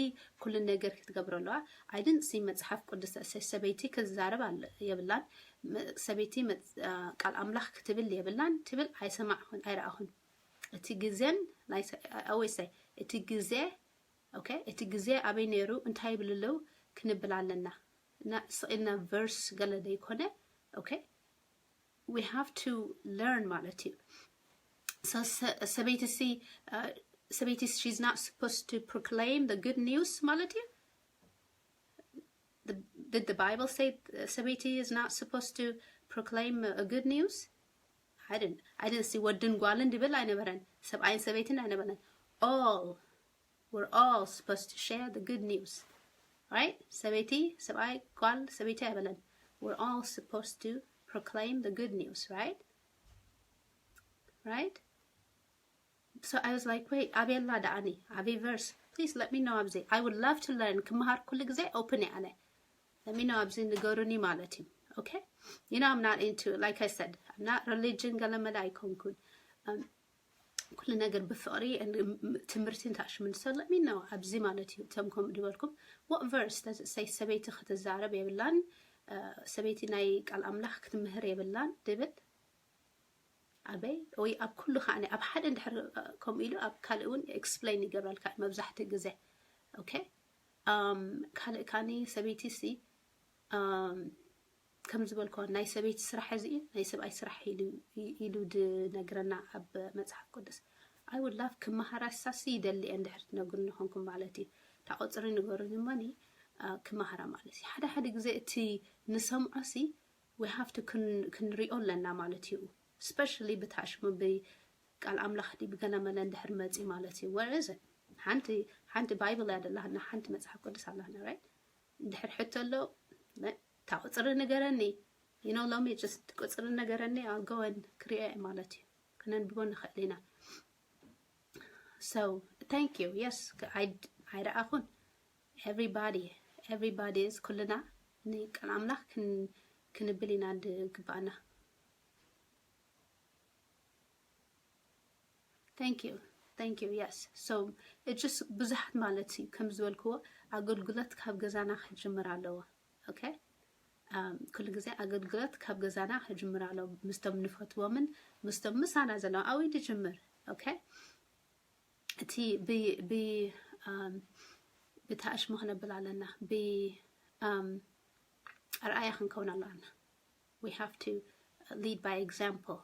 ኩሉ ነገር ክትገብሮ ኣለዋ። I didn't see መፅሓፍ ቅዱስ that says ሰበይቲ ክዛረብ የብላን፣ ሰበይቲ ቃል ኣምላኽ ክትብል የብላን ትብል ኣይሰማዕኹን ኣይረኣኹን። እቲ ግዜን always say እቲ ግዜ okay፣ እቲ ግዜ ኣበይ ነይሩ እንታይ ይብል ኣለዉ ክንብል ኣለና። እና ስቕ ኢልና ቨርስ ገለ ዘይኮነ okay we have to learn ማለት እዩ። So ሰበይቲ ሲ ሰበይቲ she's not supposed to proclaim the good news ማለት እዩ። Did the Bible say ሰበይቲ is not supposed to proclaim a good news? I didn't I didn't see ወድን ጓልን ድብል ኣይነበረን፣ ሰብኣይን ሰበይትን ኣይነበረን። All we're all supposed to share the good news, right? ሰበይቲ ሰብኣይ ጓል ሰበይቲ ኣይበለን። We're all supposed to proclaim the good news, right? Right? So I was like, wait, ኣበይ ኣላ ደኣኒ? ኣበይ verse? Please let me know ኣብዚ። I would love to learn። ክመሃር ኩሉ ግዜ open እየ ኣነ። Let me know ኣብዚ ንገሩኒ ማለት እዩ። Okay? You know, I'm not into, like I said, I'm not religion ገለመለ ኣይኮንኩን። Um, ኩሉ ነገር ብፍቕሪ ትምህርቲ እንታሽምን ሰለሚን ነው ኣብዚ ማለት እዩ። እቶም ከምኡ ድበልኩም what verse does it say ሰበይቲ ክትዛረብ የብላን፣ ሰበይቲ ናይ ቃል ኣምላኽ ክትምህር የብላን ድብል ኣበይ ወይ ኣብ ኩሉ ከዓ ኣብ ሓደ እንድሕር ከምኡ ኢሉ ኣብ ካልእ እውን explain ይገብረልካ መብዛሕትኡ ግዜ። Okay? ካልእ ካኒ ሰበይቲ ሲ ከም ዝበልኮ ናይ ሰበይቲ ስራሕ እዚ እዩ፣ ናይ ሰብኣይ ስራሕ ኢሉ ድነግረና ኣብ መፅሓፍ ቅዱስ። I would love ክመሃራ ሳሲ ይደሊ እየ እንድሕር ትነግሩ ንኾንኩም ማለት እዩ። ታቆፅሪ ንገሩኒ እሞኒ ክመሃራ ማለት እዩ። ሓደ ሓደ ግዜ እቲ ንሰምዖ ሲ we have to ክንሪኦ ኣለና ማለት እዩ። Especially ብታሽሙ ብቃል ኣምላኽ ዲ ብገለመለ እንድሕር መፂ ማለት እዩ። Where is it? ሓንቲ ሓንቲ ባይብል እያ ደላና፣ ሓንቲ መፅሓፍ ቅዱስ ኣላና፣ right? እንድሕር ሕቶ ኣሎ እታ ቁፅሪ ንገረኒ። You know, ሎሚ just ቁፅሪ ነገረኒ ኣገወን ክሪኦ ማለት እዩ። ክነንብቦ ንኽእል ኢና። So thank you. Yes, ኣይረኣኹን። Everybody, everybody is ኩልና ንቃል ኣምላኽ ክንብል ኢና ድግባኣና። Thank you. Thank you. Yes. So it's just ብዙሓት ማለት እዩ ከም ዝበልክዎ ኣገልግሎት ካብ ገዛና ክጅምር ኣለዎ። Okay? ኩሉ ግዜ ኣገልግሎት ካብ ገዛና ክጅምር ኣለዎ። ምስቶም ንፈትዎምን ምስቶም ምሳና ዘለዉ ኣብኡ ድጅምር። Okay? እቲ ብታእሽሙ ክነብል ኣለና፣ ብኣርኣያ ክንከውን ኣለና። We have to lead by example።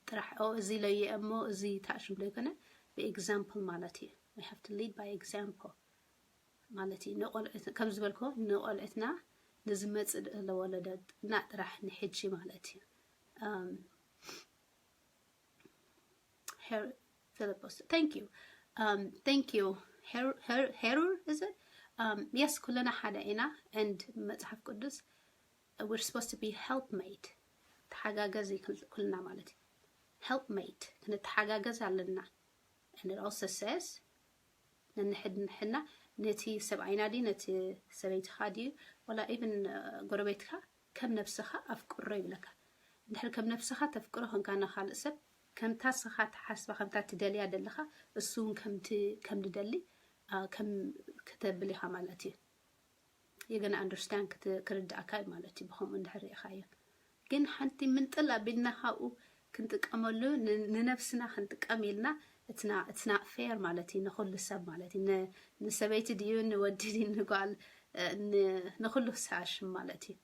ጥራሕ እዚ ለየ እሞ እዚ ታእሽም ዘይኮነ ብኤግዛምፕል ማለት እዩ። We have to lead by example ማለት እዩ። ከም ዝበልኮ ንቆልዕትና ንዝመፅእ ለወለዶ እና ጥራሕ ንሕጂ ማለት እዩ። Her Philippus. Thank you. Um, thank you. Herur, is it? Um, yes, ኩለና ሓደ ኢና and መጽሓፍ ቅዱስ we're supposed to be helpmate። ተሓጋገዚ ኩልና ማለት እዩ። Helpmate ክንተሓጋገዝ ኣለና። And it also says ነንሕድንሕና ነቲ ሰብኣይና ድዩ ነቲ ሰበይትኻ ድዩ ወላ even ጎረቤትካ ከም ነብስኻ ኣፍቅሮ ይብለካ። እንድሕር ከም ነብስኻ ተፍቅሮ ኮንካ ንኻልእ ሰብ ከምታ ስኻ ትሓስባ ከምታ ትደልያ ደለኻ እሱ እውን ከም ድደሊ ከም ክተብል ኢኻ ማለት እዩ። You're gonna understand ክርዳእካ እዩ ማለት እዩ ብኸምኡ እንድሕር ርኢኻዮ። ግን ሓንቲ ምንጥል ኣቢልና ካብኡ ክንጥቀመሉ ንነብስና ክንጥቀም ኢልና it's not fair ማለት እዩ ንኹሉ ሰብ ማለት እዩ። ንሰበይቲ ድዩ ንወዲ ድዩ ንጓል ንኹሉ ሳሽም ማለት እዩ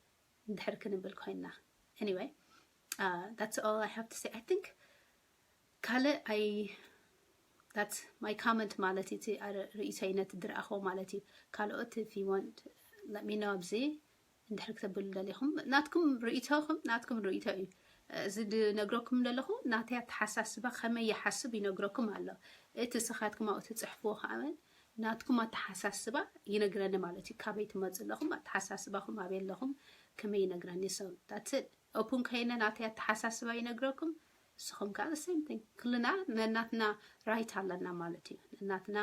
እንድሕር ክንብል ኮይንና። Anyway, that's all I have to say. I think ካልእ ኣይ that's my comment ማለት እዩ። እቲ ርእይቶይ ነቲ ድረኣኽዎ ማለት እዩ። ካልኦት if you want let me know ኣብዚ እንድሕር ክተብሉ ደሊኹም ናትኩም ርእይቶኹም ናትኩም ርእይቶ እዩ። እዚ ድነግረኩም ዘለኹ ናተይ ኣተሓሳስባ ከመይ ይሓስብ ይነግረኩም ኣሎ። እቲ ስኻትኩም ኣብኡ ትፅሕፍዎ ከዓ ናትኩም ኣተሓሳስባ ይነግረኒ ማለት እዩ። ካበይ ትመፁ ኣለኹም ኣተሓሳስባኹም ኣበይ ኣለኹም ከመይ ይነግረኒ። So that's it። Open ከይነ ናተይ ኣተሓሳስባ ይነግረኩም። ንስኹም ከዓ the same thing። ክልና ነናትና right ኣለና ማለት እዩ። ነናትና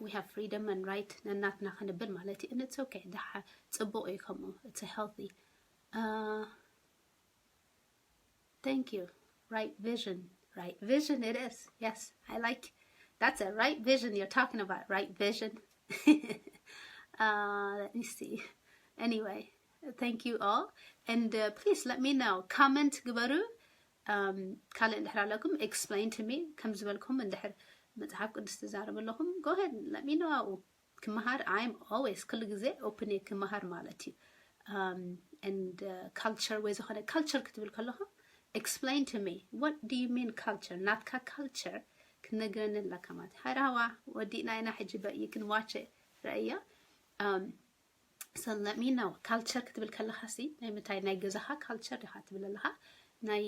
we have freedom and right ነናትና ክንብል ማለት እዩ። And it's okay። ደሓ ፅቡቅ እዩ ከምኡ። It's healthy. Thank you. Right vision. Right vision it is. Yes, I like that's a right vision you're talking about. Right vision. Uh, let me see. Anyway, thank you all. And uh, please let me know. Comment ግበሩ። ካልእ እንድሕር ኣለኩም explain to me ከም ዝበልኩም እንድሕር መፅሓፍ ቅዱስ ትዛረቡ ኣለኹም go ahead let me know ኣብኡ ክመሃር I'm always ኩሉ ግዜ open እየ ክመሃር ማለት እዩ። and culture ወይ ዝኾነ culture ክትብል ከለኻ explain to me what do you mean culture ናትካ culture ክትነግረኒ ኣለካ ማለት እዩ። ሃይራዋ ወዲእና ኢና ሕጂ በይ you can watch it ረእያ so let me know culture ክትብል ከለኻ ሲ ናይ ምታይ ናይ ገዛኻ culture ዲኻ ትብል ኣለኻ ናይ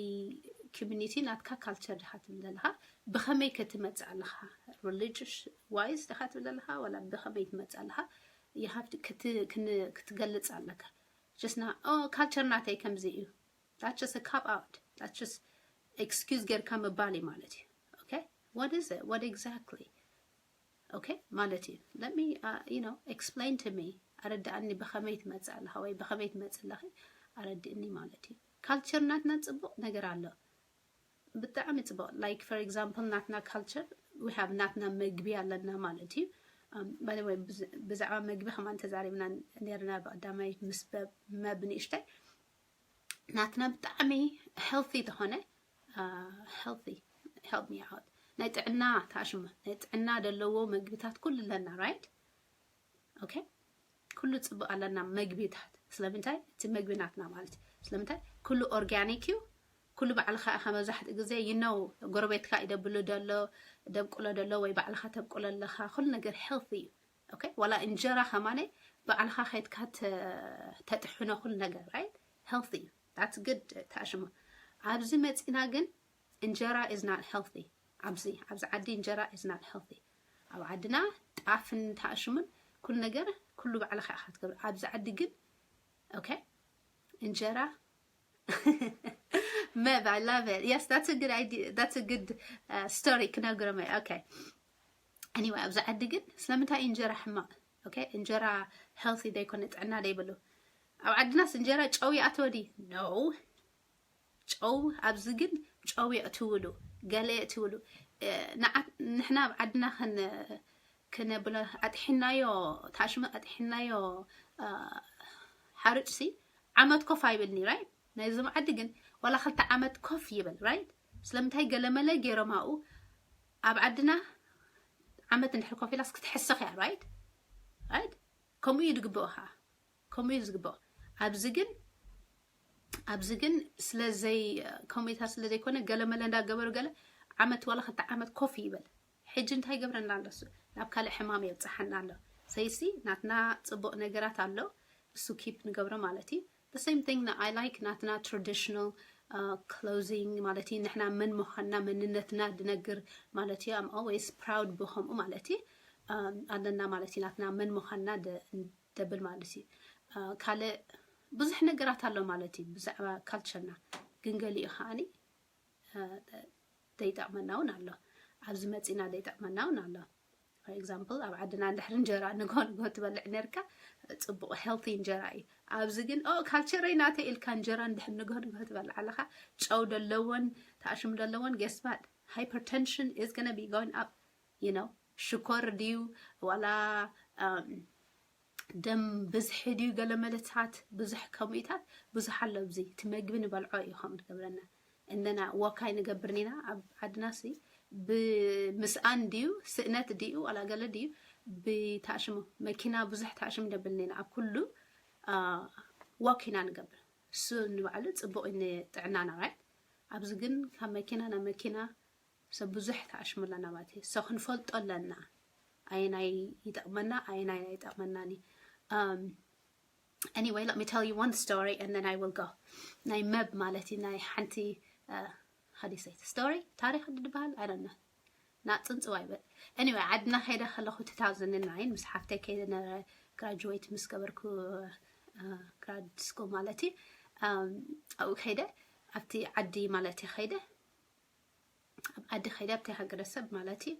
community ናትካ culture ዲኻ ትብል ኣለኻ ብኸመይ ክትመጽእ ኣለኻ religious wise ዲኻ ትብል ኣለኻ ወላ ብኸመይ ትመጽእ ኣለኻ you have to ክትገልጽ ኣለካ just ና culture ናተይ ከምዚ እዩ that's just a cop out that's just excuse ጌርካ ምባል እዩ ማለት እዩ okay what is it what exactly okay ማለት እዩ let me you know explain to me ኣረዳእኒ ብኸመይ ትመጽእ ኣለኻ ወይ ብኸመይ ትመጽእ ኣለኺ ኣረድእኒ ማለት እዩ culture ናትና ጽቡቕ ነገር ኣሎ ብጣዕሚ ጽቡቕ like for example ናትና culture we have ናትና መግቢ ኣለና ማለት እዩ by the way ብዛዕባ መግቢ ከማን ተዛሪብና ነርና ብቀዳማይ ምስ መብ ንእሽተይ ናትና ብጣዕሚ healthy ዝኾነ healthy help me out ናይ ጥዕና ታሽሙ ናይ ጥዕና ዘለዎ መግብታት ኩሉ ኣለና right okay ኩሉ ጽቡቅ ኣለና መግብታት ስለምንታይ እቲ መግቢ ናትና ማለት ስለምንታይ ኩሉ organic እዩ ኩሉ ባዕልኻ ኢኻ መብዛሕትኡ ግዜ you know ጎረቤትካ ይደብሉ ደሎ ደብቁሎ ደሎ ወይ ባዕልኻ ተብቁሎ ኣለኻ ኩሉ ነገር healthy እዩ okay ዋላ እንጀራ ከማነ ባዕልኻ ከይድካ ተጥሕኖ ኩሉ ነገር right healthy እዩ that's good ታሽሙ ኣብዚ መጺና ግን እንጀራ is not healthy ኣብዚ ኣብዚ ዓዲ እንጀራ is not healthy ኣብ ዓድና ጣፍን ታሽሙን ኩሉ ነገር ኩሉ ባዕልኻ ኢኻ ትገብር ኣብዚ ዓዲ ግን okay እንጀራ Meb, I love it. Yes, that's a good idea. That's a good uh, story. ክነግሮም okay. Anyway, ኣብዚ ዓዲ ግን ስለምንታይ እንጀራ ሕማቕ okay? እንጀራ healthy ዘይኮነ ጥዕና ዘይብሉ ኣብ ዓድናስ እንጀራ ጨው ይኣትዎ ድዩ? No. ጨው ኣብዚ ግን ጨው የእትውሉ ገለ የእትውሉ ንዓት ንሕና ኣብ ዓድና ክነብሎ ኣጥሒናዮ ታሽሙ ኣጥሒናዮ ሓርጭሲ ዓመት ኮፍ ኣይብልኒ right ናይዞም ዓዲ ግን ዋላ ክልተ ዓመት ኮፍ ይብል right ስለምንታይ ገለመለ ገይሮም ኣብኡ ኣብ ዓድና ዓመት እንድሕር ኮፍ ኢላስ ክትሕስኽ እያ right right ከምኡ እዩ ዝግብኦ ከዓ ከምኡ እዩ ዝግብኦ ኣብዚ ግን ኣብዚ ግን ስለዘይ ከምኡታት ስለዘይኮነ ገለመለ እንዳገበሩ ገለ ዓመት ዋላ ክልተ ዓመት ኮፍ ይበል ሕጂ እንታይ ይገብረና ኣሎ እሱ ናብ ካልእ ሕማም የብፅሓና ኣሎ ሰይሲ ናትና ፅቡቅ ነገራት ኣሎ እሱ keep ንገብሮ ማለት እዩ the same thing I like ናትና traditional clothing ማለት እዩ ንሕና መን ምዃንና መንነትና ድነግር ማለት እዩ I'm always proud ብከምኡ ማለት እዩ ኣለና ማለት እዩ ናትና መን ምዃንና ደብል ማለት እዩ ካልእ ብዙሕ ነገራት ኣሎ ማለት እዩ ብዛዕባ ካልቸርና ግን ገሊኡ ከዓኒ ዘይጠቕመና እውን ኣሎ ኣብዚ መፂና ዘይጠቕመና እውን ኣሎ for example ኣብ ዓድና እንድሕር እንጀራ ንግሆ ንግሆ ትበልዕ ነርካ ፅቡቅ healthy እንጀራ እዩ ኣብዚ ግን ኦ ካልቸረይ ናተ ኢልካ እንጀራ እንድሕር ንግሆ ንግሆ ትበልዕ ኣለካ ጨው ደለዎን ታሽም ደለዎን guess what hypertension is gonna be going up you know ሽኮር ድዩ ዋላ ደም ብዝሒ ድዩ ገለ መለታት ብዙሕ ከምኡታት ብዙሕ ኣሎ ኣብዚ እቲ መግቢ ንበልዖ እዩ ከም ዝገብረና እንደና walk ኣይንገብርን ኢና ኣብ ዓድና ሲ ብምስኣን ድዩ ስእነት ድዩ ዋላ ገለ ድዩ ብታሽሙ መኪና ብዙሕ ታሽሙ ደብልን ኢና ኣብ ኩሉ walk ኢና ንገብር እሱ ንባዕሉ ፅቡቅ ንጥዕናና right ኣብዚ ግን ካብ መኪና ናብ መኪና ሰብ ብዙሕ ተኣሽሙ ኣለና ማለት እዩ so ክንፈልጦ ኣለና ኣየናይ ይጠቕመና ኣየናይ ኣይጠቕመናን እዩ um, anyway let me tell you one story and then I will go ናይ መብ ማለት እዩ ናይ ሓንቲ how do you say story ታሪክ ድበሃል I don't know ናፅንፅዋ ይበል anyway ዓድና ከይደ ከለኹ two thousand nine ምስ ሓፍተይ ከይደ ነበረ graduate ምስ ገበርኩ grad school ማለት እዩ ኣብኡ ከይደ ኣብቲ ዓዲ ማለት እዩ ከይደ ኣብ ዓዲ ከይደ ኣብቲ ሃገረሰብ ማለት እዩ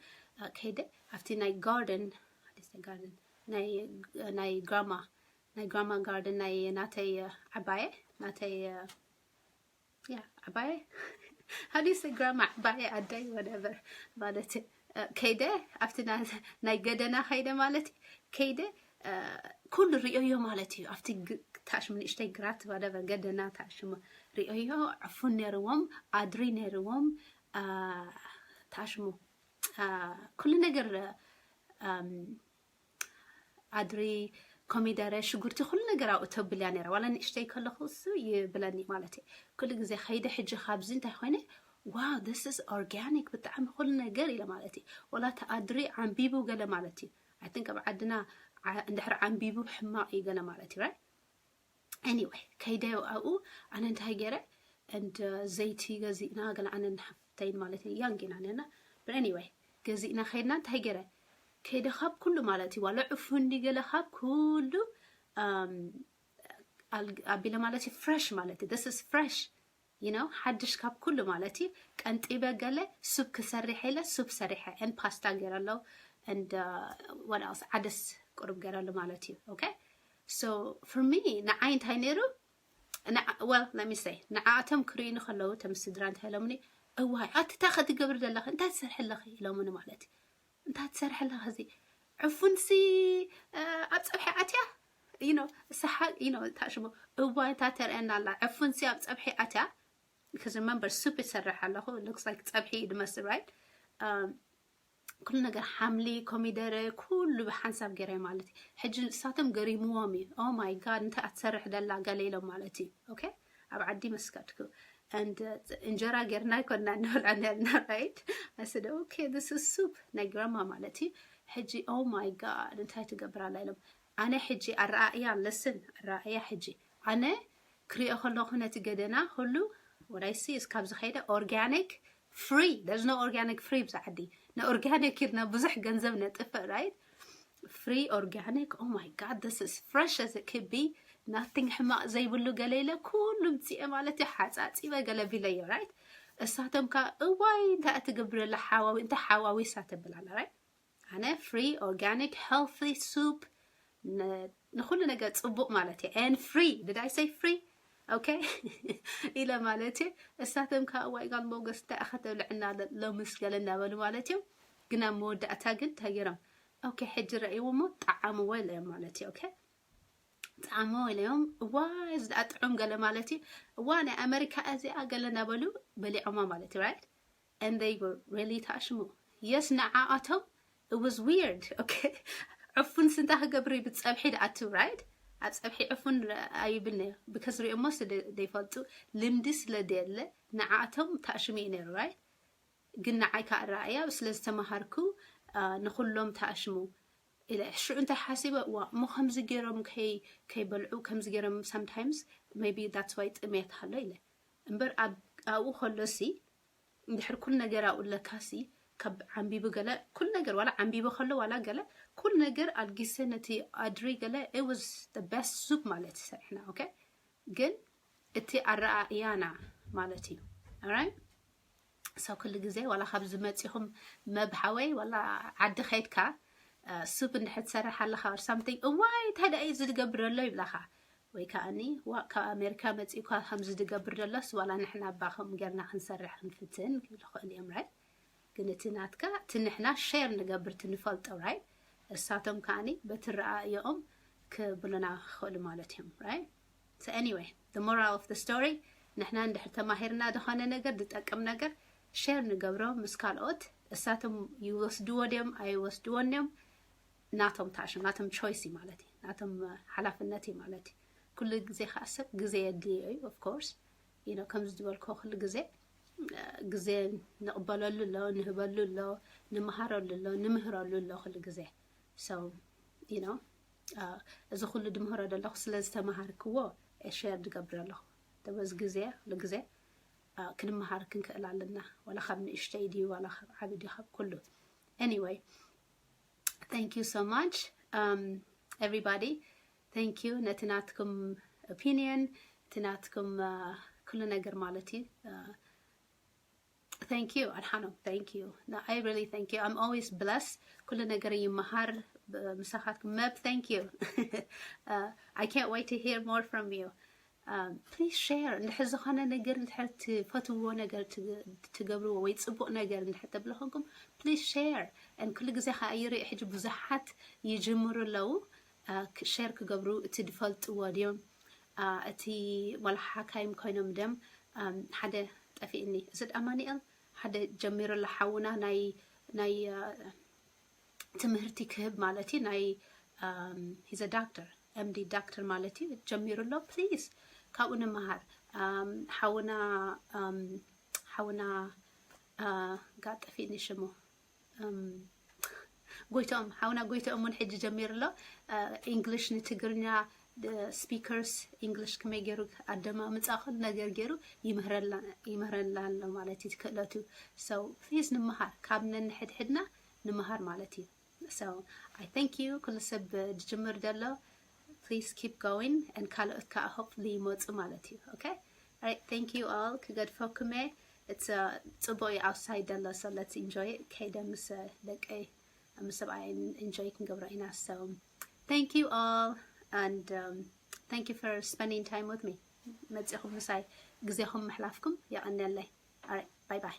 ከይደ ኣብቲ ናይ garden garden ናይ grandma ናይ grandma garden ናይ ናተይ ዓባየ ናተይ yeah ዓባየ how do you say grandma ዓባየ ኣደይ whatever ማለት ከይደ ኣብቲ ናይ ገደና ከይደ ማለት ከይደ ኩሉ ሪኦዮ ማለት እዩ ኣብቲ ታሽሙ ንእሽተይ ግራት whatever ገደና ታሽሙ ሪኦዮ ዕፉን ነርዎም ኣድሪ ነርዎም ታሽሙ ኩሉ ነገር ኣድሪ ኮሚደረ፣ ሽጉርቲ፣ ኩሉ ነገር ኣብኡ ተብልያ ነይራ። ዋላ ንእሽተይ ከለኹ እሱ ይብለኒ ማለት እዩ። ኩሉ ግዜ ከይደ ሕጂ ካብዚ እንታይ ኮይነ፣ wow, this is organic፣ ብጣዕሚ ኩሉ ነገር ኢለ ማለት እዩ። ዋላ ተኣድሪ ዓንቢቡ ገለ ማለት እዩ። I think ኣብ ዓድና ዓ- እንድሕር ዓንቢቡ ሕማቕ እዩ ገለ ማለት እዩ፣ right? Anyway፣ ከይደ ኣብኡ ኣነ እንታይ ገይረ፣ and ዘይቲ ገዚእና ገለ ኣነ ንሓፍተይን ማለት እዩ፣ young ኢና ነና። But anyway፣ ገዚእና ከይድና እንታይ ገይረ፣ ከይደ ካብ ኩሉ ማለት እዩ፣ ዋላ ዕፉን ድዩ ገለ ካብ ኩሉ ኣቢለ ማለት እዩ፣ fresh ማለት እዩ። This is fresh, you know፣ ሓድሽ ካብ ኩሉ ማለት እዩ። ቀንጢበ ገለ ሱፕ ክሰርሕ ኢለ ሱፕ ሰሪሐ፣ and ፓስታ ገይረ ኣለዉ፣ and what else፣ ዓደስ ቁሩብ ገይረ ኣለዉ ማለት እዩ። Okay, so for me፣ ንዓይ እንታይ ነይሩ፣ well, let me say፣ ንዓኣቶም ክርእዩኒ ከለዉ፣ እቶም ስድራ እንታይ ኢሎምኒ፣ እዋይ ኣቲ እንታይ ከትገብሪ ዘለኺ፣ እንታይ ትሰርሒ ኣለኺ ኢሎምኒ ማለት እዩ። እንታይ ትሰርሒ ኣለኺ፣ እዚ ዕፉንሲ ኣብ ፀብሒ ኣትያ፣ you know፣ ሰሓ you know፣ ታሽሙ፣ እዋይ እንታይ ተርእየና ኣላ፣ ዕፉንሲ ኣብ ፀብሒ ኣትያ። Because remember፣ ሱፕ ይሰርሕ ኣለኹ፣ looks like ፀብሒ እዩ ዝመስል፣ right? ኩሉ ነገር፣ ሓምሊ፣ ኮሚደረ፣ ኩሉ ብሓንሳብ ገይረ ማለት እዩ። ሕጂ ንሳቶም ገሪምዎም እዩ። Oh my God፣ እንታይ እያ ትሰርሕ ደላ ገለ ኢሎም ማለት እዩ። Okay፣ ኣብ ዓዲ መስከድኩ፣ and እንጀራ ጌርና ኣይኮንና እንበልዖ ነርና፣ right? I said, okay, this is soup፣ ናይ ግረማ ማለት እዩ። ሕጂ oh my God፣ እንታይ ትገብር ኣላ ኢሎም። ኣነ ሕጂ ኣረኣእያ፣ listen፣ ኣረኣእያ ሕጂ ኣነ ክሪኦ ከለኹ ነቲ ገደና ኩሉ what I see is ካብዚ ከይደ organic free፣ there's no organic free ብዛ ዓዲ። ንኦርጋኒክ ኢልና ብዙሕ ገንዘብ ነጥፍእ፣ right? Free organic, oh my God, this is fresh as it could be, nothing ሕማቕ ዘይብሉ ገለ ኢለ ኩሉ ምፅኤ ማለት እዩ፣ ሓፃፂበ ገለ ቢለዮ፣ right? እሳቶም ከ እዋይ እንታይ እትገብር ኣላ ሓዋዊ እንታይ ሓዋዊሳ ተብል ኣላ፣ right? ኣነ free organic healthy soup ንኩሉ ነገር ፅቡቕ ማለት እዩ፣ and free, did I say free? Okay ኢለ ማለት እዩ። እሳቶም ከዓ እዋይ ጋል ሞገስ እንታይ ኢኻ ተብልዕና ሎምስ ገለ እናበሉ ማለት እዩ። ግን ኣብ መወዳእታ ግን እንታይ ገይሮም፣ okay ሕጂ ረእይዎ እሞ ጠዓምዎ ኢለዮም ማለት እዩ። Okay ጠዓምዎ ኢለዮም፣ እዋይ እዚ ደኣ ጥዑም ገለ ማለት እዩ። እዋ ናይ ኣመሪካ እዚኣ ገለ እናበሉ በሊዖማ ማለት እዩ፣ right? And they were really ታሽሙ። Yes ንዓኣቶም it was weird። Okay ዕፉን ስንታ ክገብር እዩ፣ ብፀብሒ ደኣቱ፣ right? ኣብ ፀብሒ ዕፉን ኣይብልኒ፣ because ሪኦሞ ስለ ዘይፈልጡ፣ ልምዲ ስለ ደየለ ንዓኣቶም ታሽሙ እዩ ነይሩ፣ right? ግን ንዓይ ከዓ ኣረኣእያ ስለ ዝተምሃርኩ ንኩሎም ታሽሙ ኢለ ሽዑ እንታይ ሓሲበ፣ ዋ እሞ ከምዚ ገይሮም ከይበልዑ ከምዚ ገይሮም፣ sometimes maybe that's why ጥሜት ኣሎ ኢለ። እምበር ኣብኡ ከሎሲ እንድሕር ኩሉ ነገር ኣብኡ ኣለካሲ፣ ካብ ዓንቢቡ ገለ ኩሉ ነገር ዋላ ዓንቢቡ ከሎ ዋላ ገለ ኩሉ ነገር ኣልጊሰ ነቲ ኣድሪ ገለ it was the best soup ማለት ሰሪሕና። Okay ግን እቲ ኣረኣእያና ማለት እዩ። Alright so ኩሉ ግዜ ዋላ ካብ ዝመፂኹም መብሓወይ ዋላ ዓዲ ከይድካ ሱፕ እንድሕር ትሰርሕ ኣለኻ or something እዋይ እንታይ ደኣ እዩ ዝገብር ዘሎ ይብላኻ። ወይ ከኣኒ ዋ ካብ ኣሜሪካ መፂእኳ ከምዚ ዝገብር ዘሎስ ዋላ ንሕና እባ ከምኡ ጌርና ክንሰርሕ ክንፍትን ክብሉ ይኽእሉ እዮም። Right ግን እቲ ናትካ እቲ ንሕና share ንገብር እቲ ንፈልጦ right እሳቶም ከኣኒ በቲ ረኣእዮኦም ክብሉና ክኽእሉ ማለት እዮም። Right so anyway the moral of the story ንሕና እንድሕር ተማሂርና ዝኾነ ነገር ዝጠቅም ነገር share ንገብሮ ምስ ካልኦት እሳቶም ይወስድዎ ድዮም ኣይወስድዎን እዮም ናቶም ታሽም ናቶም choice እዩ ማለት እዩ ናቶም ሓላፍነት እዩ ማለት እዩ። ኩሉ ግዜ ከዓ ሰብ ግዜ የድልዮ እዩ of course you know ከምዚ ዝበልኮ ኩሉ ግዜ ግዜ ንቕበለሉ ኣሎ ንህበሉ ኣሎ ንምሃረሉ ኣሎ ንምህረሉ ኣሎ ኩሉ ግዜ so you know እዚ ኩሉ ድምህሮ ዘለኹ ስለ ዝተምሃርክዎ share ድገብር ኣለኹ። ተበዚ ግዜ ኩሉ ግዜ ክንምሃር ክንክእል ኣለና ዋላ ካብ ንእሽተይ ድዩ ዋላ ካብ ዓቢ ድዩ ካብ ኩሉ anyway thank you so much um, everybody thank you ነቲ ናትኩም opinion እቲ ናትኩም ኩሉ ነገር ማለት እዩ thank you ኣድሓኖም thank you I really thank you I'm always blessed ኩሉ ነገር ይመሃር ምሳኻትኩም መብ thank you I can't wait to hear more from you please share እንድሕር ዝኾነ ነገር እንድሕር ትፈትውዎ ነገር ትገብርዎ ወይ ፅቡቕ ነገር እንድሕር ተብለኹምኩም please share and ኩሉ ግዜ ከዓ ይርኢ ሕጂ ብዙሓት ይጅምሩ ኣለዉ share ክገብሩ እቲ ዝፈልጥዎ ድዮም እቲ ዋላ ሓካይም ኮይኖም ደም ሓደ ጠፊእኒ እዚ ኣማኒኤል ሓደ ጀሚሩ ኣሎ ሓውና ናይ ናይ ትምህርቲ ክህብ ማለት እዩ ናይ he's a doctor M D doctor ማለት እዩ ጀሚሩ ኣሎ። Please ካብኡ ንምሃር። ሓውና ሓውና ጋጠፊኒ ሽሙ ጎይቶም ሓውና ጎይቶም እውን ሕጂ ጀሚሩ ኣሎ። English ንትግርኛ speakers English ከመይ ገይሩ ኣደማምፃ ኩሉ ነገር ገይሩ ይምህረና ኣሎ ማለት እዩ ክእለቱ። So please ንምሃር፣ ካብ ነንሕድሕድና ንምሃር ማለት እዩ። So I thank you ኩሉ ሰብ ዝጅምር ዘሎ። Please keep going and ካልኦት ከዓ hopefully ይመፁ ማለት እዩ። Okay, all right, thank you all። ክገድፈኩም እየ። It's a ፅቡቅ እዩ outside ዘሎ። So let's enjoy it። ከይደ ምስ ደቀይ ምስ ሰብኣይ enjoy ክንገብሮ ኢና። So thank you all and thank you for spending time with me። መፂኹም ምሳይ ግዜኹም ምሕላፍኩም የቐንየለይ። All right, bye bye።